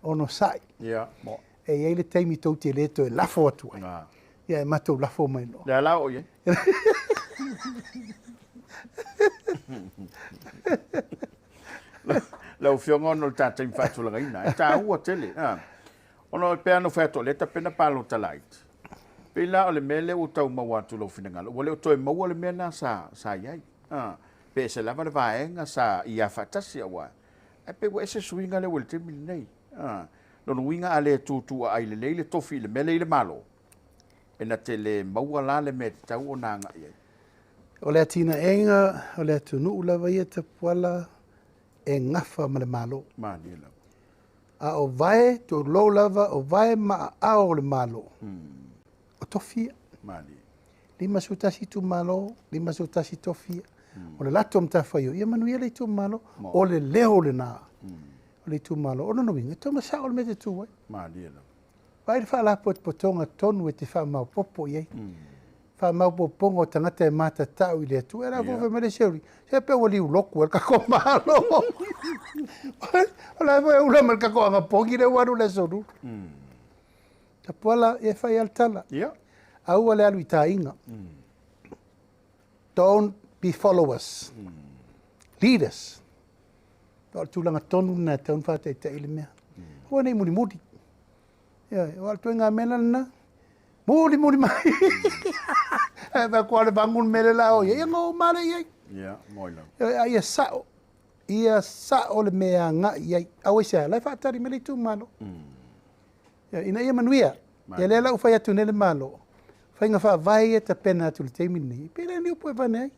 Speaker 2: onosai.
Speaker 1: Ia, mo.
Speaker 2: E i ai le taimi tou te le toe lafo atu ai. Ia e matou lafo mai loa.
Speaker 1: Lea la o i ai. Lau Afioga ona o le ta taimi faatulagaina, e taua tele. Ona e pei lava ona fai atu, o lea e tapena palota laiti. Pei la o le mea lea ua tau maua atu i lou finagalo, ua le o toe maua le mea lena sa, sa i ai. Pe ese lava le vaega sa i a faatasi aua, ae pei ua ese suiga lea ua i le taimi lenei. Lona uiga a le tutuaai lelei le tofi i le mea lea i le Malo, e na te le maua la le mea e tatau ona agai ai.
Speaker 2: O le atinaega o le atunuu lava ia Tapuala e gafa ma le Malo.
Speaker 1: Malie lava.
Speaker 2: A o vae, tulou lava, o vae ma aao o le Malo, o tofi ia.
Speaker 1: Malie.
Speaker 2: 51 itumalo, 51 tofi ia. O le latou matafaioi, ia manuia le itumalo, o le leo lena o le itumalo. O lona uiga, e tatau ona sao le mea e te tu ai.
Speaker 1: Malie lava.
Speaker 2: Vaai le faalapotopotoga tonu e te faamaopoopo i ai. Faamaopoopoga o tagata e matatau i le Atua. E la foi fai mai le isi auli, se pe ua liu loku e le tatou Malo. O la foi e ula mai le tatou agapogi lea ua alu i le aso Lulu. Tapuala, ia e fai lava le tala. Aua le alu i taiga. Don't be followers. Leaders. O le tulaga tonu lena e tatau ona faataitai le mea. Aua ne i mulimuli. Ioe, o le ituaiga mea la lena. Mulimuli mai. Ae fai atu, A o le vagu le mea lea o le a o i ai, ia ona ou uma lea i ai.
Speaker 1: Ia, moi lava.
Speaker 2: Ioe, a ia sao, ia sao le mea e agai i ai. Aua i se a? La e faatali mai le itumalo. Ioe, ina ia manuia. Ia lea la ua fai atu nei le Malo, faiga faavae ia e tapena atu i le taimi lenei, pe le ni upu e avane ai.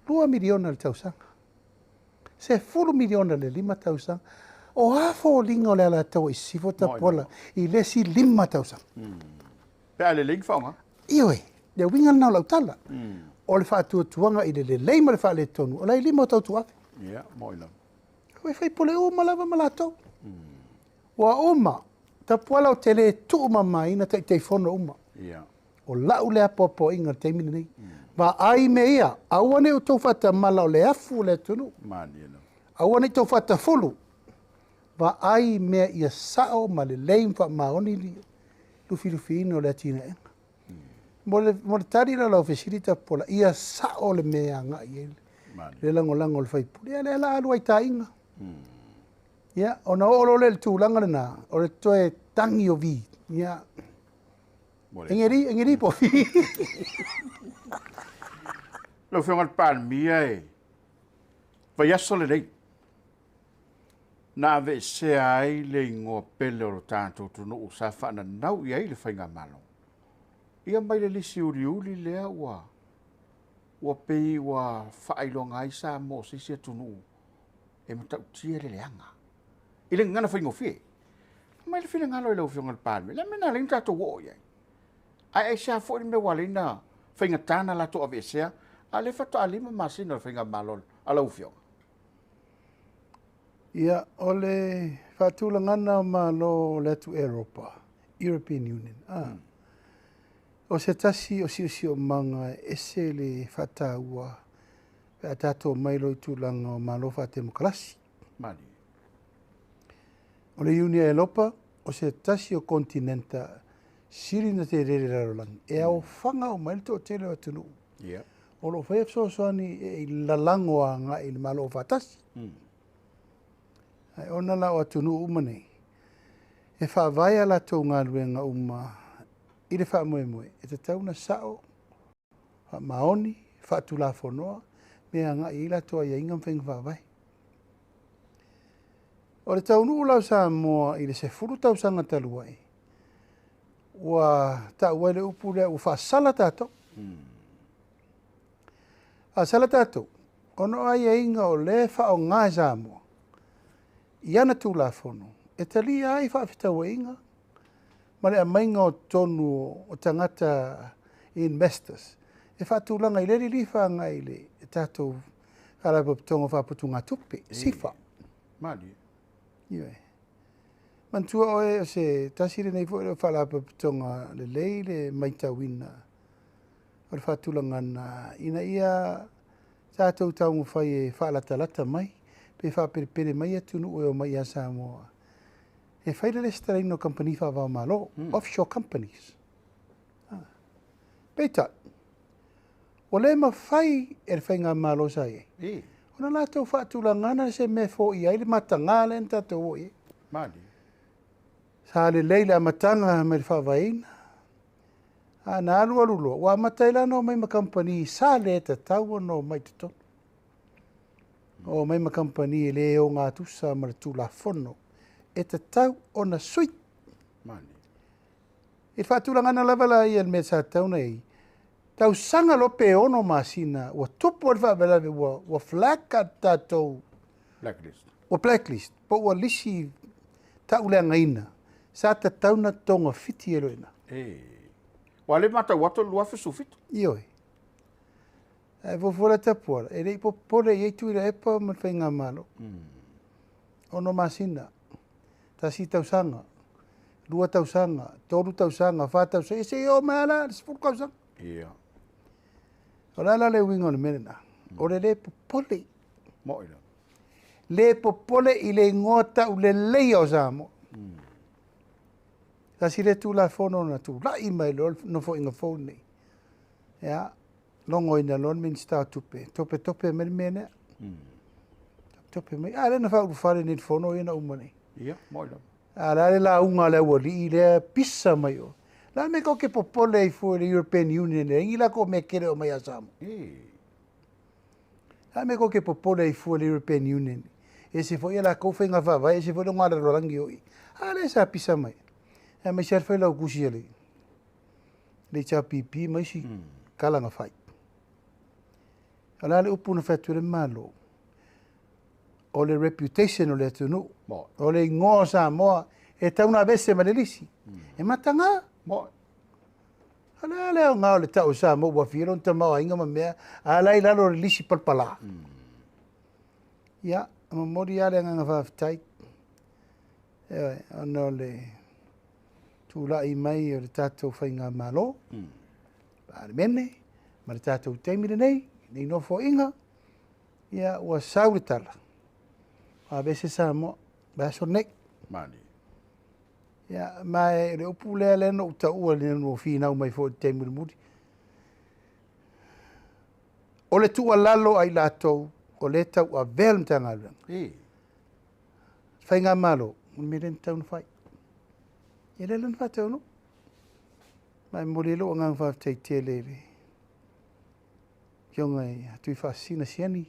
Speaker 2: $2 miliona i le tausaga. $10 miliona i le 5 tausaga. O a foliga o le Alataua i Sisifo Tapuala i le isi 5 tausaga?
Speaker 1: Pe a lelei ni faaaoga.
Speaker 2: Ioe, le uiga lena o lau tala. O le faatuatuaga i le lelei ma le faaletonu, o la e i lima o tautuafe.
Speaker 1: Ia, moi lava.
Speaker 2: E faipule uma lava ma latou. Ua uma, Tapuala ou te le tuumamaina Taitaifono uma.
Speaker 1: Ia.
Speaker 2: O lau lea apoapoaiga i le taimi lenei. Vaai mea ia, aua ne i outou faatamala o le afu o le atunuu. Aua ne i outou faatafulu. Vaai mea ia sao ma lelei ma faamaoni le lufilufiina o le atinaega. Mo le tali la o lau fesili Tapuala, ia sao le mea e agai i ai le lagolago a le sui usufono. Ia lea la a alu ai taiga. Ia, ona oo loa lea i le tulaga lena, o le toe tagi o vi. Ia, Engeri, engeri po vi.
Speaker 1: Lau Afioga i le Palemia, e vaiaso lenei na aveesea ai le igoa pele o lo tatou atunuu sa faananau i ai le faigamalo. Ia mai le lisi uliuli lea ua ua pei ua faailoga ai Samoa o se isi atunuu e matautia le leaga i le gagana faigofie. Aumai le finagalo i lau Afioga i le Palemia, o le a le mea na ala ai ona tatou oo i ai? Ae aisea foi le mea ua ala ai ona faigata ona latou aveesea, a o lea faatoa 5 masina o le faigamalo a lau Afioga?
Speaker 2: Ia, o le faatulagaga o Malo o le atu Eropa, European Union, a, o se tasi o siosiomaga e ese le faataua pe a tatou omai loa i tulaga o Malo faatemokarasi.
Speaker 1: Malie.
Speaker 2: O le Iuni a Elopa, o se tasi o kontinenta sili ona tele i le lalolagi, e aofaga uma ai le toatele o atunuu. O lo o faia fesoasoani e lalago agai i le Malo Aufaatasi. Ae ona la o atunuu uma nei, e faavae a latou galuega uma i le faamoemoe, e tatau ona sao, faamaoni, faatulafonoa, mea e agai i ai latou aiaiga ma faiga faavae. O le taunuu la o Samoa i le 10 tausaga talu ai, ua taua ai le upu lea ua faasala tatou. Faasala tatou, ona o aiaiga o lea e faaaoga e Samoa i ana Tulafono e talia ai faafetauaiga ma le aumaiga o totonu o tagata investors e faatulaga i le lilifa agai i le tatou Faalapotopotoga o Faaputugatupe, SIFA.
Speaker 1: Malie.
Speaker 2: Ioe. Manatua oe o se tasi lenei foi o Faalapotopotoga lelei le matauina o le faatulagaga ina ia tatou taumafai e faalatalata mai pe faapelepele mai atunuu e omai ia Samoa e fai le resitalaina o kamupani faava-o-Malo, offshore companies. Peitai, ua le mafai e le faigamalo sa i ai ona latou faatulagana se mea e foia ai le mataga lea na tatou oo i ai.
Speaker 1: Malie.
Speaker 2: Sa lelei le amataga mai le faavaeina, a na alu alu loa, ua amata ai la ona omai ma kamupani sa le tatau ona omai i totonu. Omai ma kamupani e le ogatusa ma le Tulafono e tatau ona sui.
Speaker 1: Malie.
Speaker 2: I le faatulagana lava la ia le mea sa tatau ona i ai, tausaga loa pe 6 masina ua tupu ai le faalavelave ua flag tatou
Speaker 1: Blacklist.
Speaker 2: Ua blacklist, po ua lisi tauleagaina, sa tatau ona togafiti e loa i ina.
Speaker 1: Ua le matau atu le 2017.
Speaker 2: Ioe. Ae fuafua la Tapuala, e le i popole i ai Tuilaepa ma le faigamalo. 6 masina, 1 tausaga, 2 tausaga, 3 tausaga, 4 tausaga, se i oo mai lava la le 10 tausaga.
Speaker 1: Ia.
Speaker 2: O le a la le uiga o le mea lena? O le le popole.
Speaker 1: Moi la.
Speaker 2: Le popole i le igoa tauleleia o Samoa. Tasi le Tulafono na tulai mai loa le nofoaiga fou lenei. Ia, logoina loa le Minisita o Tupe, topetope mai le mea lea. Topetope mai. A lea na faaulufale nei i le fono ia na uma nei.
Speaker 1: Ia, moi la.
Speaker 2: A o le a le lauga a le aualii lea pisa mai o. La me ko ke popole i fua le European Union e ngi la ko me kere o mai a Samoa. La me ko ke popole i fua le European Union. E se foi la ko fenga fa vai, e se foi lo ngala lo rangi oi. A le sa pisa mai. E mai se foi la kusi le. Le cha pipi mai si kala nga fai. Ala le upu na fatu le malo. O le reputation o le atunu. O le ingoa Samoa e tauna vese ma le lisi. E matanga. Ala le o ngā o le tau Samoa ua firo nta maua inga ma mea. Ala i lalo le lisi palpala. Ia, mamori ale nganga whawhitai. Ewe, ona o le tūlai mai o le tātou whainga malo. Palemene, ma le tātou teimire nei, nei nofo inga. Ia, ua sau le tala. A vese Samoa, vaso nei.
Speaker 1: Mani.
Speaker 2: Ia, mai le upu lea le no utaua le no whinau mai fo te muri muri. O le tuualalo ai latou, o le tau a vea le Matagaluega. Whainga malo, o le mea lea na tau na whai. Ia le lana whātau no. Mai mori lo ngā whāwhtai tele le. Kionga i atu i whaasina siani.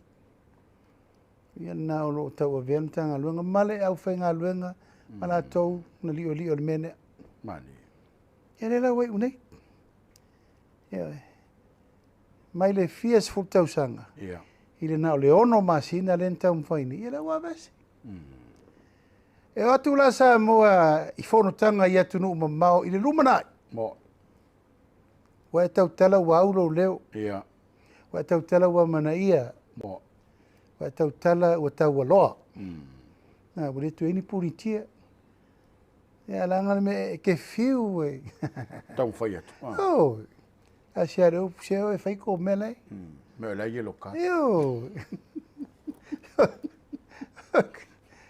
Speaker 2: Ia nā o lo tau a vea le Matagaluega. Male au whainga luenga, ma latou na lio lio le mea nea.
Speaker 1: Mani.
Speaker 2: Ia le lau ai unei. Ia, mai le fia se fulu tausaga.
Speaker 1: Ia.
Speaker 2: I le nā o le ono masina le na taumafai nei. Ia le ua vese. E o atu la Samoa i fonotaga i atunuu mamao i le lumanai.
Speaker 1: Mo.
Speaker 2: Ua e tautala ua aulo leo.
Speaker 1: Ia.
Speaker 2: Ua e tautala ua manaia.
Speaker 1: Mo.
Speaker 2: Ua e tautala ua taualoa. Na, ua le toe ni puritia. Ia, langa le mea e ke fiu e.
Speaker 1: Taumafai atu.
Speaker 2: Oh. A se are upu se o e whai ko mea lai.
Speaker 1: Mea lai e loka.
Speaker 2: Io.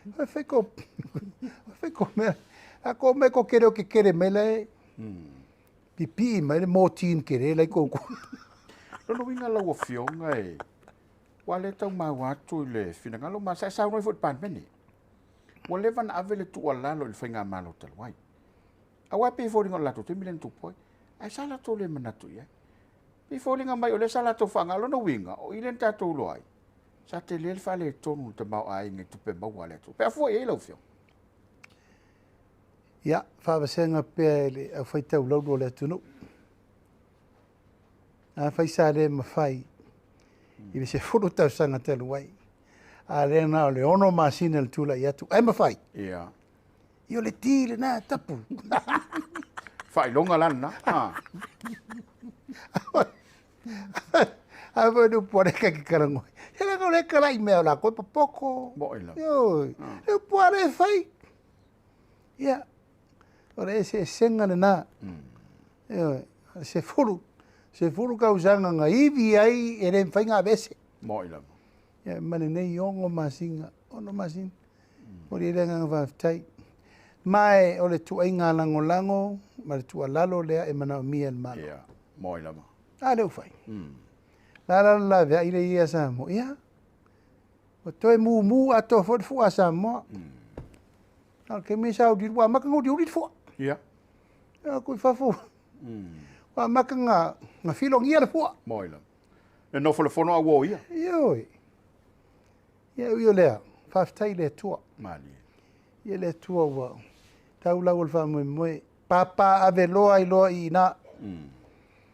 Speaker 2: E whai ko, e whai ko mea. A ko mea ko kere o ke kere mea lai. Pipi mai le mōtin kere lai ko ko.
Speaker 1: Lono winga lau fionga e. Wa le tau mau atu i le finangalo ma sa sa noi fo pan meni. Wa le van ave le tu alalo i le whainga malo taluai. A wa pe fo ringa lato te milen tu poi. Ai sa lato le manatu ia. Pe fo ringa mai o le sa lato whanga lono winga o i le tātou loai. Sa te le whale tonu te mau ai nge tupe maua le atu. Pe afua i e lau fio.
Speaker 2: Ia, whaavasenga pea le au whaitau laulu o le atunu. A whai sa le mawhai i le se fulu tausaga talu ai. A le na o le ono masina le tula i atu. Ai mawhai.
Speaker 1: Ia.
Speaker 2: I o le ti le nā tapu.
Speaker 1: Whailonga lana.
Speaker 2: A voi nu puare ka ki karangoi. He la ko le kala i mea o la koe papoko.
Speaker 1: Mo i la.
Speaker 2: Io, le puare e whai. Ia. O le se senga le nā. Io, se furu. Se furu kausanga ngā iwi ai e re mwhainga vese.
Speaker 1: Mo i la.
Speaker 2: Ia, mane nei ongo masinga. Ono masinga. Mori le ngā whawhtai. Mai o le tuai ngā langolango, ma le tualalo lea e mana o mia le malo.
Speaker 1: Ia, mo i la.
Speaker 2: A le uwhai. La la la vea i le ia Samoa. Ia, o toe mu mu a tō fo fua Samoa. A ke me sa udi ua maka ngudi udi fua.
Speaker 1: Ia.
Speaker 2: Ia kui fafu. Ua maka ngā filongia le fua.
Speaker 1: Mo i la. E nofo le fono a uo ia.
Speaker 2: Ia oi. Ia ui o lea, whawhitai le tua.
Speaker 1: Mani.
Speaker 2: Ia le tua ua. Tau lau o le whaamue moe. Pāpā ave loa i loa i nā.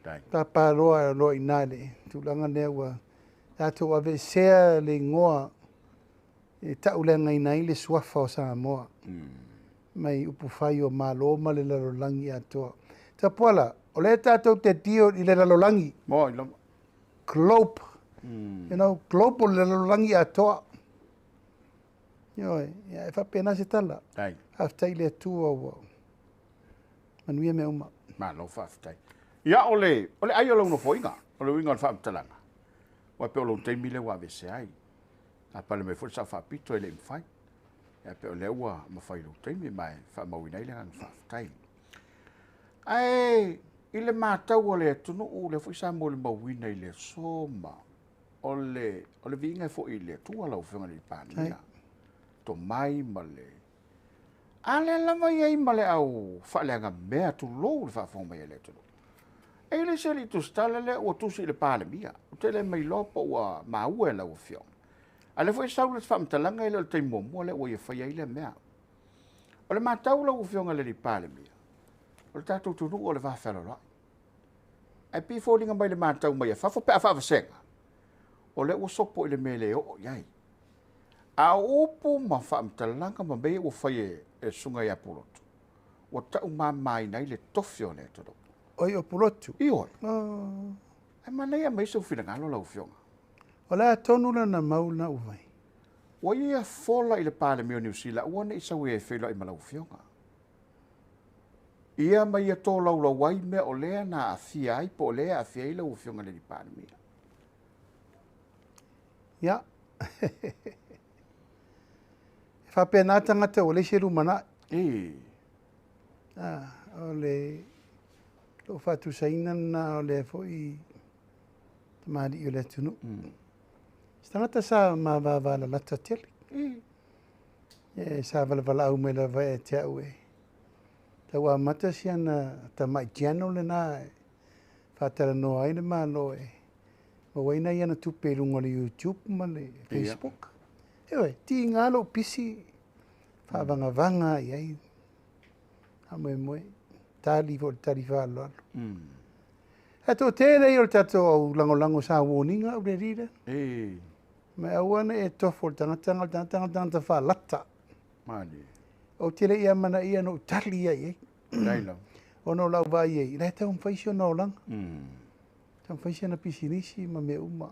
Speaker 2: Pāpā loa loa i nā le. Tūlanga nea ua. Tātou ave sea le ngoa. E taulenga i nā i le suafa o Samoa. Mai upu whai o malo ma le lalolangi atoa. Tapuala, o le tātou te tio i le lalolangi.
Speaker 1: Mo i lama.
Speaker 2: Globe. You know, globe o le lalolangi atoa. Io, ia e whapena se tala.
Speaker 1: Dai.
Speaker 2: Haftai le atua ua. Manuia me uma.
Speaker 1: Malo whaftai. Ia, o le ai o launo foinga. O le uinga o le whaamtalanga. Wa pe o lau teimi le wa vese ai. A pale mai fo sa whapito e le mwhai. Ia pe o le ua mawhai lau teimi mai whaamauina i le ngang whaftai. Ai, i le mātau o le atunu u le fo sa mo le mauina i le soma. O le viinga fo i le atua lau whenga le pānia. Tō mai ma le. A lea lava e i ai ma le au faaleagamea tulou le faafofoga mai a le atunuu. E i ai le isi alii tusitala lea ua tusi i le Palemia, ou te le mailoa po ua maua e lau Afioga. A o lea foi e sau le faamatalaga e le o le taimi muamua lea ua ia faia ai lea mea. O le matau lau Afioga i le Palemia, o le tatou atunuu o le vafealoaloai. Ae pei e foliga mai i le matau mai a fafo pe a faavasega, o lea ua sopo i le mea e le oo i ai. A o upu ma faamatalaga ma mea ia ua fai e le susuga ia Pulotu, ua taumamaina ai le tofi o le atunuu.
Speaker 2: Oi, o Pulotu?
Speaker 1: Ioe. Ae manaia aumai sou finagalo lau Afioga.
Speaker 2: O le a tonu lana mau lena ua fai?
Speaker 1: Ua ia fola i le Palemia o Niu Sila aua ne i sau e feiloai ma lau Afioga. Ia ma ia tolaulau ai mea o lea na aafia ai po o lea e aafia ai lau Afioga i le Palemia.
Speaker 2: Ia. E faapena tagata ua leai se lumanai. O le lou faatusaina lena o lea foi tamalii o le atunuu. Se tagata sa mavavalalata tele. E sa valavala'au mai lava ia te au e tau amata si ana tamai channel lena e faatalanoa ai le Malo e maua ai nai ana tupe i luga o le YouTube ma le Facebook. Ioe, tiga lou pisi faavagavaga i ai. Faamoemoe, tali foi le tali faaaloalo. Ae toatele ia o le tatou au lagolago sa warning au le alii lea. Ma aua ne i e tofo i le tagata, o le tagata o le tagata faalata. Ou te le i amanaia na ou tali ai i ai. Ona o lau vaai ai, la e taumafai si ona olaga. Taumafai si ana pisinisi ma mea uma.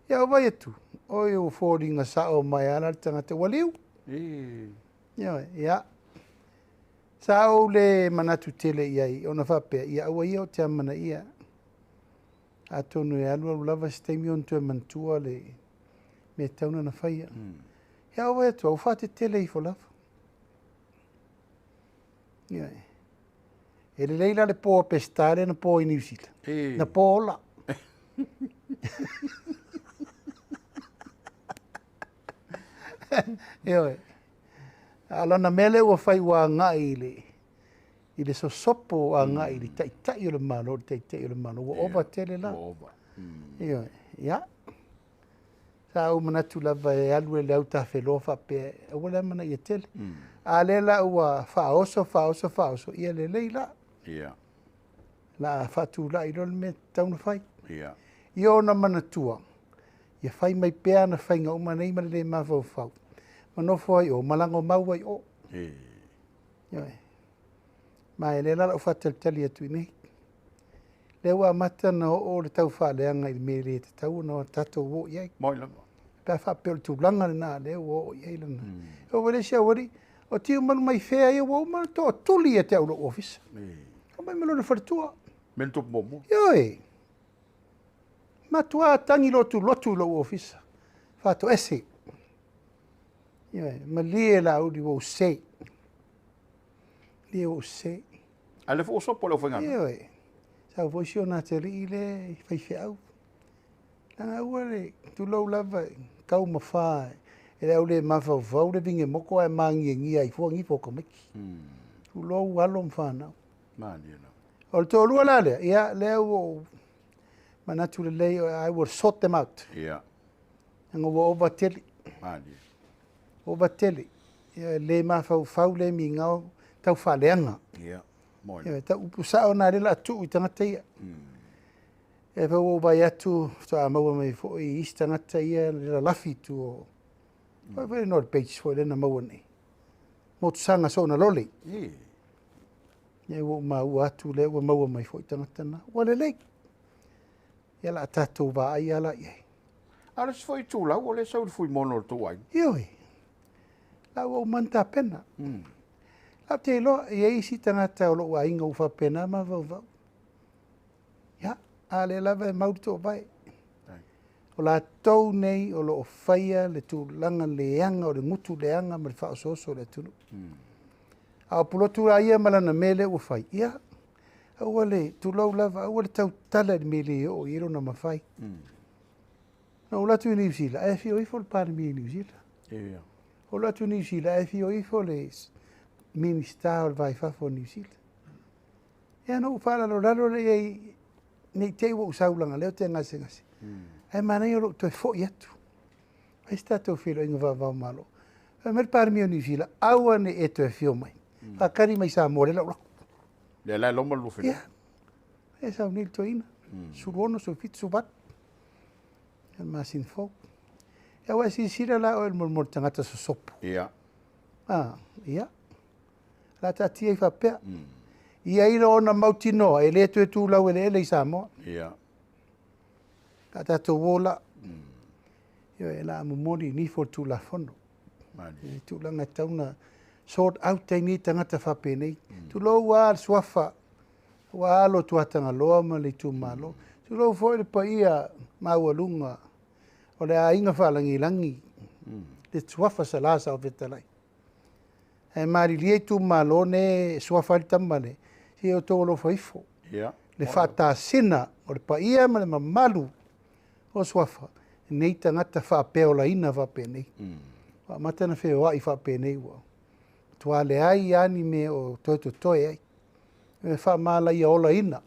Speaker 2: Ia, ou vaai atu, oi ua foliga sao mai lava la le tagata ua liu. Ioe, ia. Sa ou le manatu tele i ai, ona faapea, ia aua ia ou te amanaia. Atonu e alu alu lava se taimi ona toe manatua le mea tatau ona faia. Ia, ou vaai atu, ua faatetele ifo lava. Ioe. E lelei la le po a Peseta lea na po i Niu Sila. Na po ola. Ioe. A o lana mea lea ua fai ua agai i le sosopo, agai i le taitai o le Malo, le taitai o le Malo. Ua ova tele la.
Speaker 1: Ua ova.
Speaker 2: Ioe. Ia. Sa ou manatu lava e alu e le autafeloa faapea, aua le amanaia tele. A lea la ua faaoso, faaoso, faaoso, ia lelei la. La faatulai loa le mea tatau ona fai. Ia ona manatua, ia fai mai pea ana faiga uma nei ma le le mafaufau. Ma nofo ai o, ma lagomau ai o. Ioe. Ma e lea la lau faatalitali atu i nei. Lea ua amata na oo le tau faaleaga i le mea le tatau ona tatou o i ai.
Speaker 1: Moi lava.
Speaker 2: Pe a faapea o le tulaga lena lea ua oo i ai lana. O wale si awali, o tiu malu mai fea ia ua uma toatuli ia te au lou ofisa. O mai ma lona faletua.
Speaker 1: Mea tupu muamua.
Speaker 2: Ioe. Matua tangi lotu lotu lou ofisa. Faatoese. Ioe, malie la uli ua se. Lie ua se.
Speaker 1: A le foi ua sopo le aufaigaluega.
Speaker 2: Ioe. Sau foi si ona atalii le i faifeau. Leaga aua le tulou lava taumafa e le au le mafaufau le vinge moko ae magiagia ai fua gifo o tamaiti. Tulou alo ma fanau.
Speaker 1: Malie lava.
Speaker 2: O le toalua la lea, ia lea ua ou manatu lelei, I will sort them out. Leaga ua ova tele.
Speaker 1: Malie.
Speaker 2: Ova tele. Ia, le mafaufau, le migao, tau faaleaga.
Speaker 1: Moi.
Speaker 2: Ia, tau upu sao na lea la tuu i tagata ia. E fa ua vai atu, faatoa maua mai foi i isi tagata ia le lalafi tu o. Foi foi no le page foi lea na maua nei. Motusaga soona lole. Ia ua ou maua atu lea ua maua mai foi tagata na. Ua lelei. Ia la tatou vaai ala i ai.
Speaker 1: A o le isi foi itulau o lea sau i le fuimono o le tou aiga.
Speaker 2: Ioe. La ua uma ona tapena. La ou te iloa, e i ai isi tagata o lou aiga ua faapena mafaufau. Ia, a lea lava e mau le toovae. O latou nei o loo faia le tulaga leaga o le gutu leaga ma le faaosooso o le atunuu. A o Pulotu la ia ma lana mea lea ua fai, ia, aua le tulou lava, aua le tautala i le mea le oo i ai lona mafai. Na ou alu atu i Niu Sila, ae afio ifo le Palemia i Niu Sila. Ou alu atu i Niu Sila, ae afio ifo le Minisita o le Va i Fafo o Niu Sila. Ia na ou faalalolalo lea i ai ne i te i ua ou sau leaga o lea ou te gasegase. Ae manaia o lou toe foi atu. Fai se tatou feiloaiga faava-o-Malo. Fai mai le Palemia o Niu Sila, aua ne i e toe afio mai. Faatali mai i Samoa o lea o le a ou alu atu.
Speaker 1: Lea la e loma le lua
Speaker 2: Ia, e sau nei le toeaina, 16, 17, 18 le masina fou. Ia ua e silasila la oe i le mo le tagata sosopo.
Speaker 1: Ia.
Speaker 2: Ah, ia. O le a taatia ai faapea. Ia i lona mautinoa e le toe tulau eleele i Samoa.
Speaker 1: Ia.
Speaker 2: A tatou o la. Ioe, o le a momoli i nifo o le Tulafono.
Speaker 1: Malie.
Speaker 2: I tulaga e tatau ona sort out ai nei tagata faapenei. Tulou lava le suafa ua alo Tuatagaloa ma le itumalo. Tulou foi le paia maualuga o le aiga faalagilagi, le suafa Salā Saofetalai. Ae malilie itumalo ne e suafa ai le tama le, se i outou alofa ifo.
Speaker 1: Ia.
Speaker 2: Le faatasina o le paia ma le mamalu o suafa, nei tagata faapeolaina faapenei. Ua amata ona feoai faapenei ua matua leai lava ni mea o toe totoe ai. E faamalaia olaina.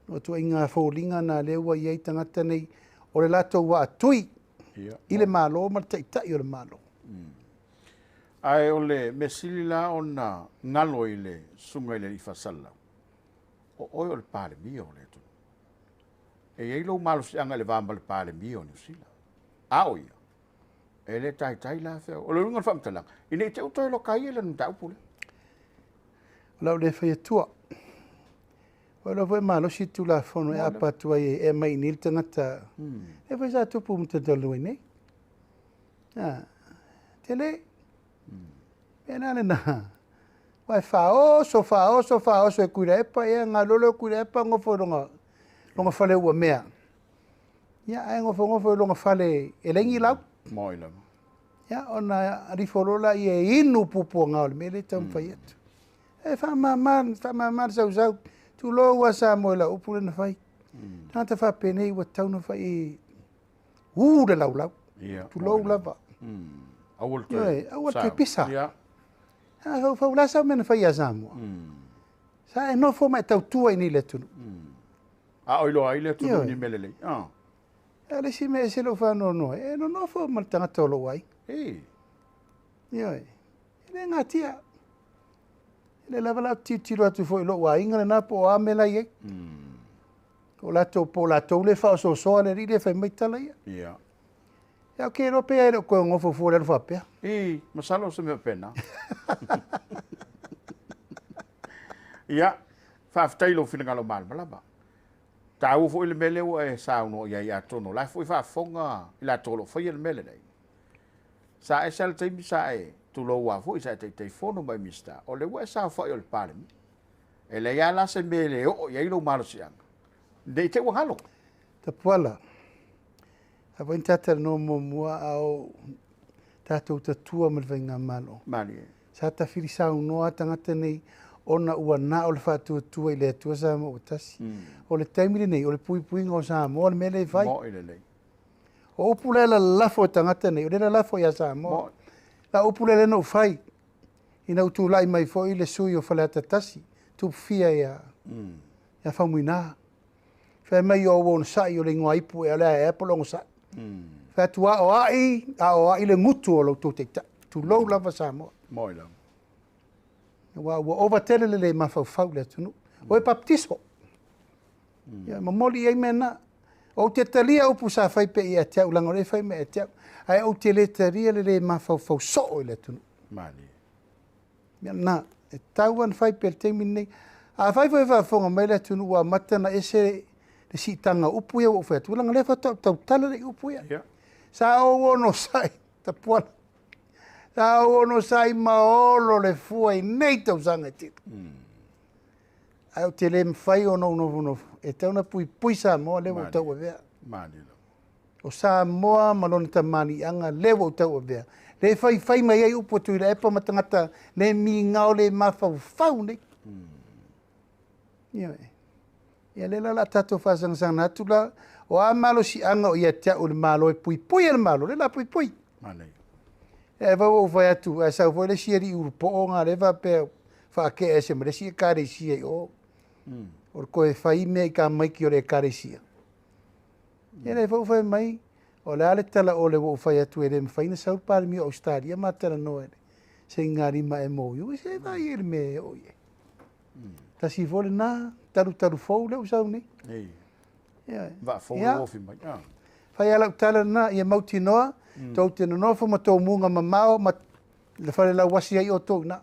Speaker 2: O ituaiga foliga na lea ua i ai tagata nei, o le latou aatui i le Malo ma le Taitai o le Malo.
Speaker 1: Ae o le mea sili la ona galo i le susuga i le alii faasalalau, o oe o le Palemia o le atunuu. E i ai lou malosiaga i le va ma le Palemia o Niu Sila. A o ia, e le taitai la fea. O le uiga o le faamatalaga, ina i te i toe lokaia le mataupu lea.
Speaker 2: O lau le fai atua. O lau foi malosi le Tulafono e apa atu ai e aumai i inei le tagata. E foi sa tupu ma talu ai nei. Tele. E na le na. Ua e faaoso, faaoso, faaoso e Tuilaepa, ia galolo e Tuilaepa gofo i lona fale ua mea. Ia ae gofo i lona fale e leai ni lau.
Speaker 1: Moi lava.
Speaker 2: Ia ona alifo loa lea e inu puapuaga o le mea lea e taumafai atu. E faamama, faamama le sausau. Tulou lava Samoa i lau upu lea na fai. Tagata faapenei ua tatau ona fai le laulau.
Speaker 1: Ia.
Speaker 2: Tulou lava.
Speaker 1: Aua le toe.
Speaker 2: Ioe, aua le toe pisa.
Speaker 1: Ia.
Speaker 2: A faufau la sau mea na fai ia Samoa. Sa e nofo ma e tautua i nei le atunuu.
Speaker 1: A oi loa ai le atunuu
Speaker 2: Ioe.
Speaker 1: ni mea lelei. Ah.
Speaker 2: A le isi mea e ese lou faanoanoa, e nonofo ma le tagata o lou aiga.
Speaker 1: Ei.
Speaker 2: Ioe, e le gatia. E le lava la tilotilo atu foi i lou aiga lena po o a mea la e i ai. O latou po o latou le faaosoosoa le alii le fai mai tala ia.
Speaker 1: Ia.
Speaker 2: Ia o ke iloa pe ai le koe gofo fua le alu faapea.
Speaker 1: I, masalo se mea pena. Ia, faafetai lou finagalo malamalama. Taua foi le mea lea ua e saunoa i ai atonu o la e foi faafofoga i latou o lo o faia le mea lenei. Sa ese lava le taimi sa e tulou lava foi sa e Taitaifono ma e Minisita, o lea ua e saofai o le Palemia. E leai lava la se mea e le oo i ai lou malosiaga, ne i te i ua galo.
Speaker 2: Tapuala, a foi ni talanoa muamua a o tatou tatua ma le faigamalo.
Speaker 1: Malie.
Speaker 2: Sa tafili saunoa tagata nei ona ua na o le faatuatua i le Atua Samoa ua tasi. O le taimi lenei, o le puipuiga o Samoa le mea lea e fai.
Speaker 1: Moi lelei.
Speaker 2: O upu lea lalafo e tagata nei, o le lalafo ia Samoa.
Speaker 1: Moi.
Speaker 2: La upu lea na ou fai, ina ua tulai mai foi le sui o Faleata 1, tupufia ia, ia Faumuina. Fai mai o ua onosai o le ingoa ipu e o le ae po o le onosai. Fai atu a o ai, a o ai le gutu o loutou taitai. Tulou lava Samoa.
Speaker 1: Moi lava.
Speaker 2: Ua ova tele le le mafaufau le atunuu. O e baptiso. Ia momoli i ai mea na. Ou te talia upu sa fai pe ia te au, leaga o lea e fai mai ia te au. Ae ou te le talia le le mafaufau soo i le atunuu.
Speaker 1: Malie.
Speaker 2: Mea na, e tatau ona fai pe le taimi lenei. A fai foi e faafofoga mai le atunuu ua amata ona ese le siitaga o upu ia ua ou fai atu, leaga o lea faatoa ou tautala le upu ia.
Speaker 1: Ia.
Speaker 2: Sa ou onosai, Tapuala. Sa ou onosai ma olo le fua i nei tausaga e tele. Ae ou te le mafai ona ou nofonofo. E tatau ona puipui Samoa lea ua ou tauavea.
Speaker 1: Malie lava.
Speaker 2: O Samoa ma lona tamaliiaga lea ua ou tauavea. Le faifai mai ai upu a Tuilaepa ma tagata le migao le mafaufau nei. Ioe. Ia lea la o le a tatou faasagasagana atu la, o a malosiaga o ia te au i le Malo e puipui e le Malo, lea la puipui.
Speaker 1: Manaia.
Speaker 2: Ae fai ua ou fai atu, ae sau foi le isi alii ulupoo na lea faapea faatea ese ma le isi ekalesia i o. O le toe fai mea i tamaiti o le ekalesia. Ia lea foi ua fai mai, o le a le tala ole ua ou fai atu e le mafai ona sau le Palemia o Ausetalia ma talanoa i le sainigalima MOU, se vaai i le mea e oo i ai. Tasi foi lena talutalu fou lea ua sau nei. Ioe.
Speaker 1: Vaa fou le ofi mai.
Speaker 2: Fai lava lau tala lena, ia mautinoa, tou te nonofo ma tou muga mamao ma le fale lauasi ai outou i ina.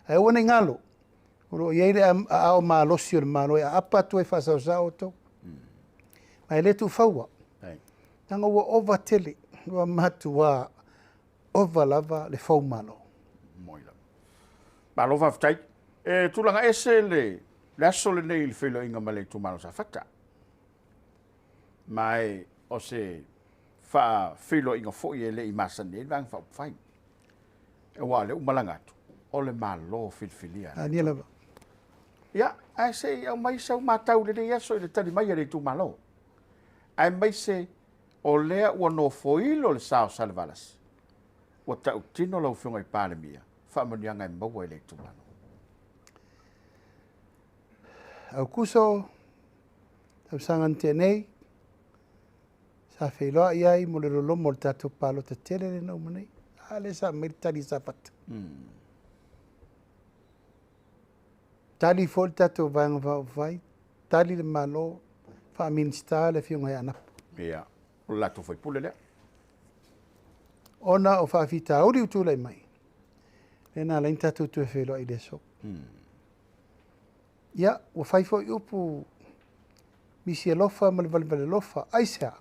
Speaker 2: Ae aua ne i galo, o lo o i ai le aao malosi o le Malo e aapa atu ai faasaosao outou. Ma e le tuufaua. Leaga ua ova tele, ua matua ova lava le foumalo.
Speaker 1: Malo faafetai. E tulaga ese le aso lenei i le feiloaiga ma le itumalo Safata. Ma e o se faafeiloaiga foi e le i masani ai le Vaega Faaupufai. Aua o lea ua malaga atu, o le Malo filifilia.
Speaker 2: Ania lava.
Speaker 1: Ia, ae se i aumai sau matau i lenei aso i le tali mai a le itumalo. Aemaise o lea ua nofoilo le sa o Salevalasi, ua tautino lau Afioga i Palemia, faamanuiaga e maua i le itumalo.
Speaker 2: Aukuso, tausaga na tea nei, sa feiloai ai mo le lolomo o le tatou palota tele lea na uma nei. A lea sa aumai le tali a Safata. Tali foi le tatou Vaega Faaupufai, tali le Malo, faa-Minisita le Afioga ia Anapo.
Speaker 1: Ia, o le latou faipule lea.
Speaker 2: Ona o faafitauli ua tulai mai, lea na ala ai ona tatou toe feiloai i le aso. Ia, ua fai foi upu misi alofa ma le valevale alofa. Aisea?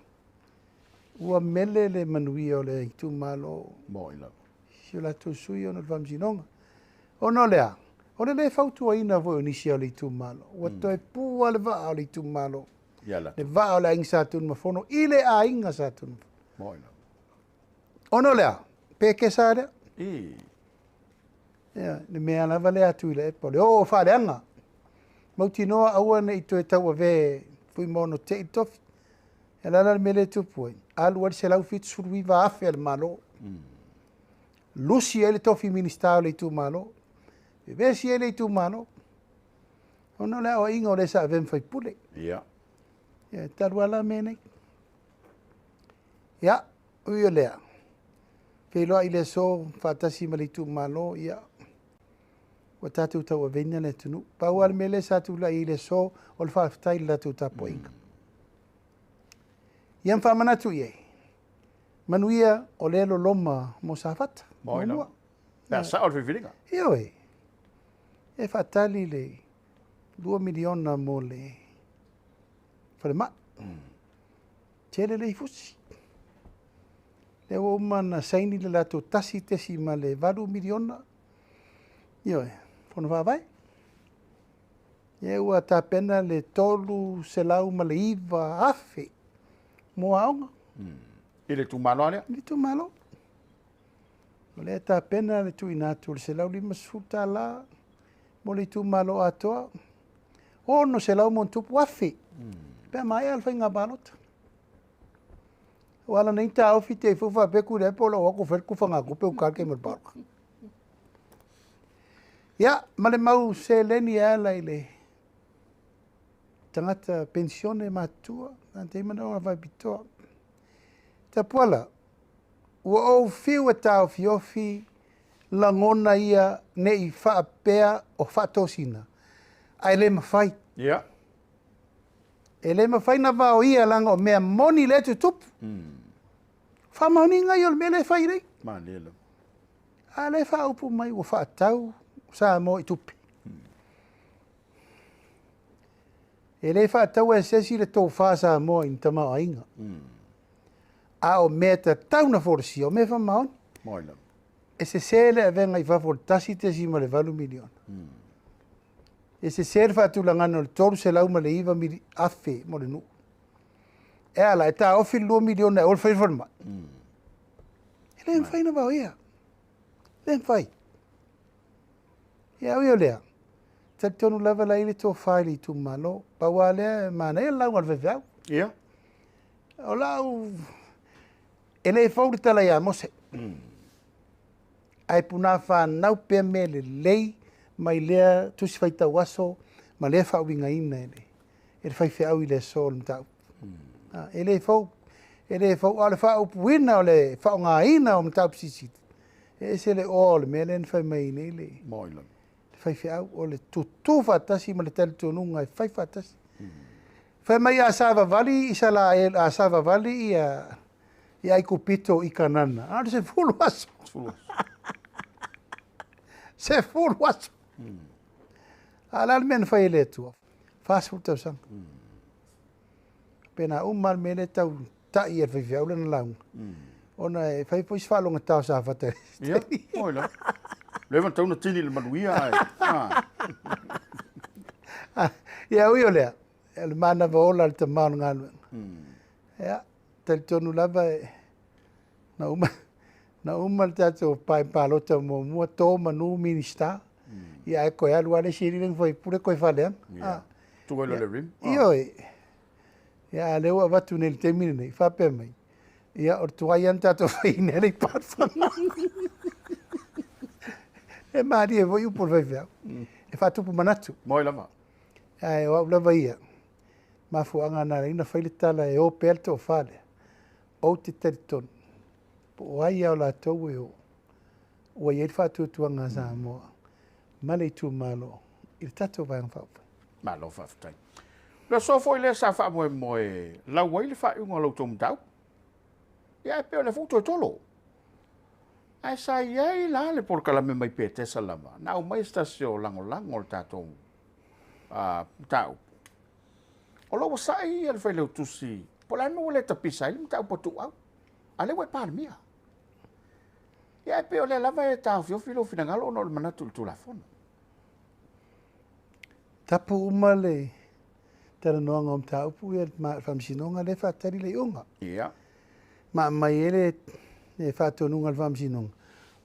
Speaker 2: Ua mele le manuia o le itumalo.
Speaker 1: Moi lava.
Speaker 2: Si o latou sui ona o le faamasinoga. Ona o le a? O le le fautuaina foi o nisi o le itumalo. Ua toe pu lava le vaa o le itumalo. Le vaa o le aiga Sa Tunumafono i le aiga Sa Tunumafono.
Speaker 1: Moi lava.
Speaker 2: Ona o le a? Pe kesa lea. Ia, le mea lava lea a Tuilaepa, o le o faaleaga. Mautinoa aua ne i toe tauave Fuimaono te i le tofi. E la le mea le tupu ai, alu ai le 179,000 a le Malo. Lusi ai le tofi Minisita o le itumalo. Vevesi ai le itumalo. Ona o le aoaiga o le sa avea ma faipule.
Speaker 1: Ia.
Speaker 2: Ia, talu ala mea nei. Ia, ui o lea. Feiloai le aso faatasi ma le itumalo, ia, ua tatou tauaveina le atunuu. Pau lava le mea lea sa tulai i le aso o le faafetai i le latou tapuaiga. Ia ma faamanatu i ai, manuia o lea loloma mo Safata.
Speaker 1: Moi lava. Pe a sao le filifiliga.
Speaker 2: Ioe. E faatali le 2 miliona mo le falemai. Tele le ifusi. Lea ua uma na saini le latou 1.8 miliona. Ioe, fono faavae. Ia ua tapena le 309,000 mo aoga.
Speaker 1: I le itumalo lea?
Speaker 2: I le itumalo. O lea tapena le tuuina atu o le $150 mo le itumalo atoa. 600,000. Pe a maea le faiga palota. O ala nei taofi te i fufa pe ku le po lo ko fel ku fanga ku pe u ka ke mo pa. Ia, ma le mau seleni e ala i le tagata pensione matua, na te mana ona faapitoa. Tapuala, ua ou fiu e taofiofi lagona ia nei faapea o faatosina, ae le mafai.
Speaker 1: Ia.
Speaker 2: E le mafai na vaoia laga o mea moni lea e tutupu. Faamaoniga ia o le mea lea e fai nei.
Speaker 1: Malie lava.
Speaker 2: A lea faaupu mai ua faatau Samoa i tupe. E le faataua e se isi le tofa Samoa i ni tamaoaiga. A o mea tatau na folasia, o mea faamaoni.
Speaker 1: Moi lava.
Speaker 2: E sese le avega i fafo o le 1.8 miliona. E sese le faatulagana o le 309,000 mo le nuu. E ala, e taofi le 2 miliona e aua le fai le falemai. E le mafai na vaoia. E le mafai. Ia ui o lea, talitonu lava la i le tofa i le itumalo. Pau lava lea e manaia le lauga a le faifeau.
Speaker 1: Ia.
Speaker 2: O lau, e le fou le tala ia Mose. Ae punāfanau pea mea lelei mai lea tusi faitau aso ma lea faauigaina e le faifeau i le aso o le mataupu. E le fou, e le fou, a o le faaupuina o le faaaogaina o mataupu silisili, e ese le oa o le mea lea na fai mai ai nei le faifeau, o le tutu faatasi ma le talitonuga e fai faatasi. Fai mai a savavali Isaraelu, a savavali ia Aikupito i Kanana, a o le 10 aso. 10 aso. A o le a le mea na fai e le Atua? 40 tausaga. Pe na uma le mea lea tau tai e le faifeau lana lauga. Ona e fai foi se faalogotao sa fata.
Speaker 1: Ia, oi la. Le va tau na tini le manuia ai.
Speaker 2: Ia ui o lea, le manava ola le tamā o le galuega. Ia, talitonu lava e na uma le tatou pae palota muamua, tō manu Minista. Ia ae koe alu ale siri le fai pule koe faleaga.
Speaker 1: Tuai le rim.
Speaker 2: Ioe. Ia a lea ua avatu nei i le taimi lenei, faapea mai. Ia o le tuai ana tatou faine le i palota. E malie foi upu o le faifeau. E faatupu manatu.
Speaker 1: Moi lava.
Speaker 2: Ae o au lava ia. Mafuaaga na ala ai ona fai le tala e o pea le toafa lea. Ou te talitonu. Po o ai lava o latou e o. Ua i ai le faatuatuaga a Samoa ma le itumalo i le tatou Vaega Faaupufai.
Speaker 1: Malo faafetai. Le aso foi lea sa faamoemoe lau ai le faaiuga o la outou mataupu. Ia e pei o le foi toe tolo. Ae sa i ai la le polokalame mai Petesa lava. Na aumai se tasi o lagolago o le tatou mataupu. O lo ua sai ia le failautusi, po o le a le mea ua le tapisa ai le mataupu a Tuuau. A lea ua e Palemia. Ia e pei o lea lava e taofiofi lou finagalo ona o le manatu i le Tulafono.
Speaker 2: Tapu uma le talanoaga o mataupu ia le Faamasinoga lea e faatali le iuga.
Speaker 1: Ia.
Speaker 2: Ma aumai ai le faatonuga a le Faamasinoga,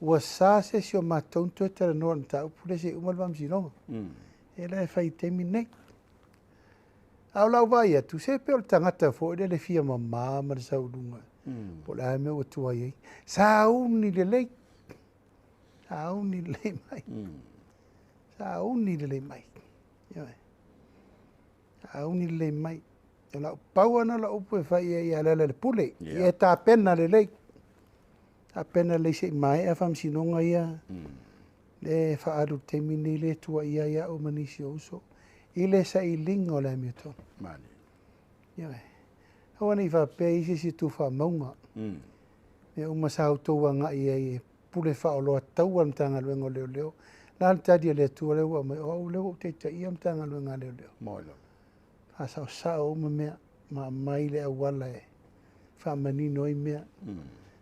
Speaker 2: ua sa se isi o matou na toe talanoa i le mataupu lea seia uma le Faamasinoga. E la e fai i le taimi lenei. A o lau vaai atu, se pei o le tagata foi lea le fia mama ma le sauluga. Po o le a le mea ua tuai ai. Sauni lelei. Sauni lelei mai. Sauni lelei mai. Sauni lelei mai. O lau pau ana lau upu e fai ai ia le pule. Ia e tapena lelei. Tapena lelei se i maea Faamasinoga ia. Le faaalu i le taimi lenei le tuuaia ai au ma nisi o uso. I le sailiga o le amiotonu. Ioe. Aua ne i faapea i se isi tuufaamauga. Mea uma sa outou agai ai e pule faaoloa taua le Matagaluega o Leoleo. La le tali a le Atua lea ua aumai, o au lea ua ou taitaia Matagaluega a Leoleo. Faasaosao uma mea, ma aumai le auala e faamanino ai mea.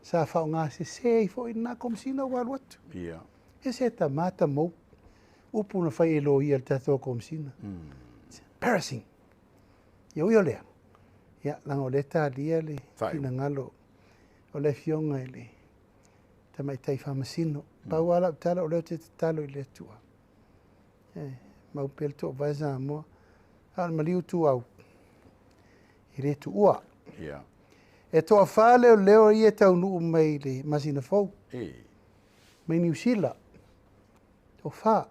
Speaker 2: Sa faaaogasese ai foi lena Komesina ua alu atu. E se tamā tamou, upu na fai e loia le tatou Komesina. It's embarrassing. Ia ui o lea, ia, leaga o lea talia le finagalo o le afioga i le tamaitai Faamasino. Pau lava lau tala o lea ou te tatalo i le Atua. E mau pea le toovae Samoa. A o le maliu tuau, e le tuua. E toafa leoleo ia e taunuu mai le masina fou. Mai Niu Sila. Toafa.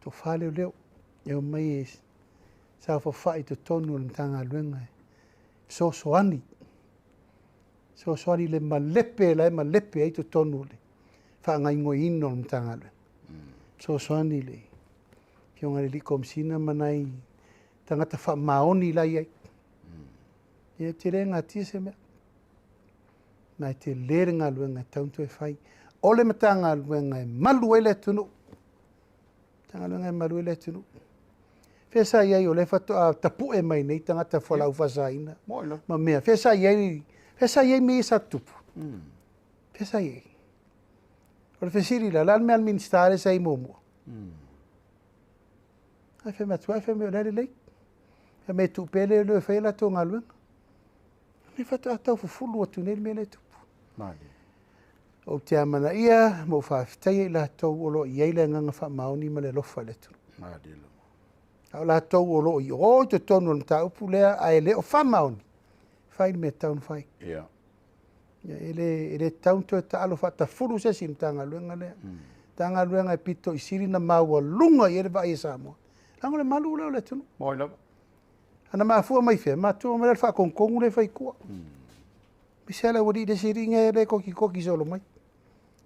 Speaker 2: Toafa leoleo. E omai e saofafai i totonu o le Matagaluega e fesoasoani. Fesoasoani i le malepe la e malepe ai totonu o le faagaoioiga o le Matagaluega. Fesoasoani i le afioga i le Komesina ma nai tagata faamaoni la e i ai. Ia te le gatia se mea. Ma e tele le galuega e tatau ona toe fai. O le Matagaluega e malu ai le atunuu. Matagaluega e malu ai le atunuu. Fea sa i ai o lea faatoa tapue mai nei tagata fualaau faasaina ma mea. Fea sa i ai, fea sa i ai mea ia sa tutupu. Fea sa i ai. O le fesili la, le a le mea a le Minista lea sa i ai muamua? Ai fai mai atu, ai fai mai o le a lelei. Fai mai e tuu pea leoleo e fai a latou galuega. Le faatoa tau fufulu atu nei le mea lea e tupu. Ou te amanaia ma ou faafetaia i latou o lo o i ai le agaga faamaoni ma le alofa i le atunuu. A o latou o lo o i o i totonu o le mataupu lea ae le o faamaoni, fai le mea e tatau ona fai. Ia, e le, e le tatau ona toe taalo faatafulu se isi i le Matagaluega lea. Matagaluega e pito i sili ona maualuga i ai le vaai a Samoa. Leaga o le malu lea o le atunuu.
Speaker 1: Moi lava.
Speaker 2: Ana mafua mai fea? Matua mai le faatonutonu lea e fai i tua. Aemaise lava le aualii le isi alii nei lea e tokitoki solo mai.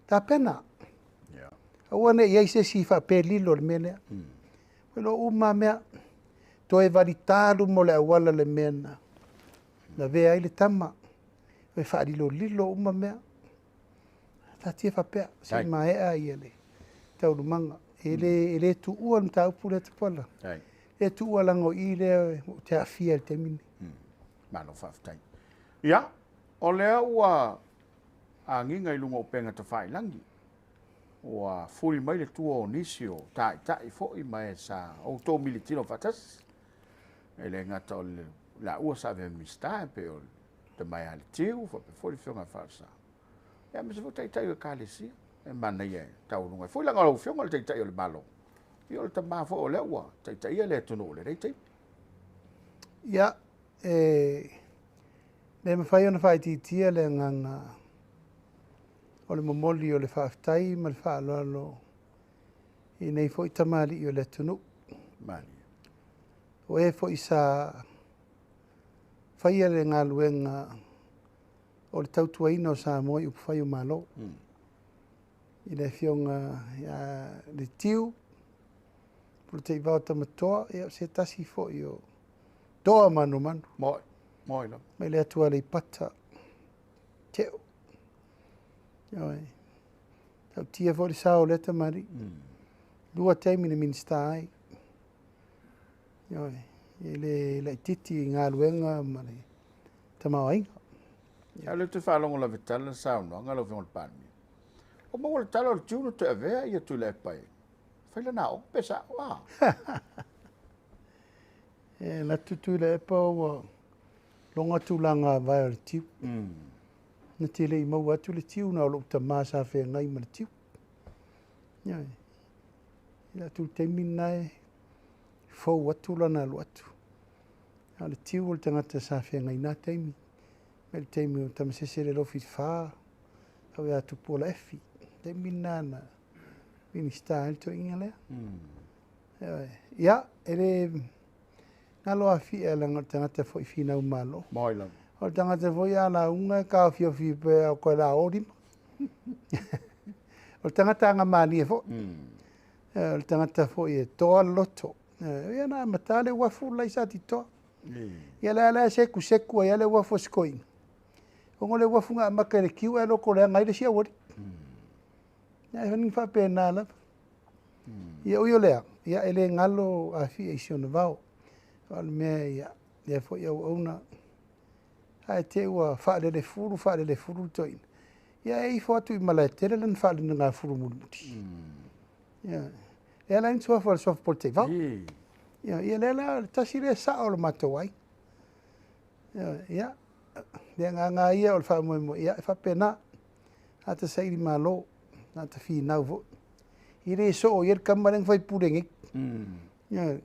Speaker 2: Tapena. Aua ne i i ai se isi faapea e lilo i le mea lea. O lo o uma lava mea. Toe valita luma o le auala le mea na lavea ai le tama. E faalilolilo uma mea. Taatia faapea, se i maea ia le taualumaga. E le, e le tuua le mataupu lea Tupuola. E le tuua leaga o i lea ou te aafia i le taimi lenei.
Speaker 1: Malo faafetai. Ia, o lea ua agiga i luga o upega tafailagi, ua fuli mai le tua o nisi o taitai foi ma e sa outou militino faatasi. E le gata o le laua sa avea Minisita e pei o le tama ia Letiu, faapea foi le Afioga ia Faaolesa. Ia aemaise foi taitai o Ekalesia e manaia e taualuga ai foi leaga o lau Afioga o le Taitai o le Malo. Ia o le tama foi o lea ua taitaia le atunuu i lenei taimi.
Speaker 2: Ia, e le mafai ona faaitiitia le agaga o le momoli o le faafetai ma le faaaloalo i nei foi tamalii o le atunuu.
Speaker 1: Malie.
Speaker 2: O e foi sa faia le galuega o le tautuaina o Samoa i upufai o Malo. I le Afioga ia Letiu, Polataivao Tamatoa, ia o se tasi foi o toa manomano.
Speaker 1: Moi, moi lava.
Speaker 2: Mai le atu Aleipata, Teo. Ioe. Tautia foi le sao o lea tamalii. Lua taimi na Minisita ai. Ioe. E le laitiiti i galuega ma le tamaoaiga.
Speaker 1: A o lea ou te faalogo lava i tala saunoaga lau Afioga i le Palemia. Ua maua le tala o le Tiu na toe avea ia Tuilaepa e fai lana aoga pe sao a?
Speaker 2: E alu atu Tuilaepa ua logo tulaga avae o le Tiu. Na te le i maua atu le Tiu na o lou tama sa feagai ma le Tiu. Ioe. I le atu le taimi lena e fou atu lana alu atu. A o le Tiu o le tagata sa feagai i na taimi. Mai le taimi o Tamasese le Lofi Fa, tau ia Tupuola Efi. Taimi lena na Minisita ai le toeaina lea. Ioe. Ia, e le galo afia leaga o le tagata foi finau malo.
Speaker 1: Moi lava.
Speaker 2: O le tagata foi a lauga e taofiofi pea o koe la o lima. O le tagata agamalie foi. O le tagata foi e toa le loto. Ia na amata le uafu lai sa titoa. Ia lea la e sekuseku ai le uafu o Sikoiga. Ona o le uafu na amata i le kiu ae loko leaga ai le isi auali. Ia e ni faapena lava. Ia ui o lea, ia e le galo afia i si ona vao. O le mea ia, lea foi auauna. Ae te ua faalelefulu, faalelefulu le toeaina. Ia e ifo atu i Malaetele lana faalenagafulu mulimuli. Ia, lea la ni suafa o le suafa Polataivao. Ia, ia lea la, le tasi lea sao o le matou ai. Ia, ia, le agaga ia o le faamoemoe, ia e faapena. Ata saili malo, ata finau foi. I le soo i ai le tama lea na faipule nei. Ia,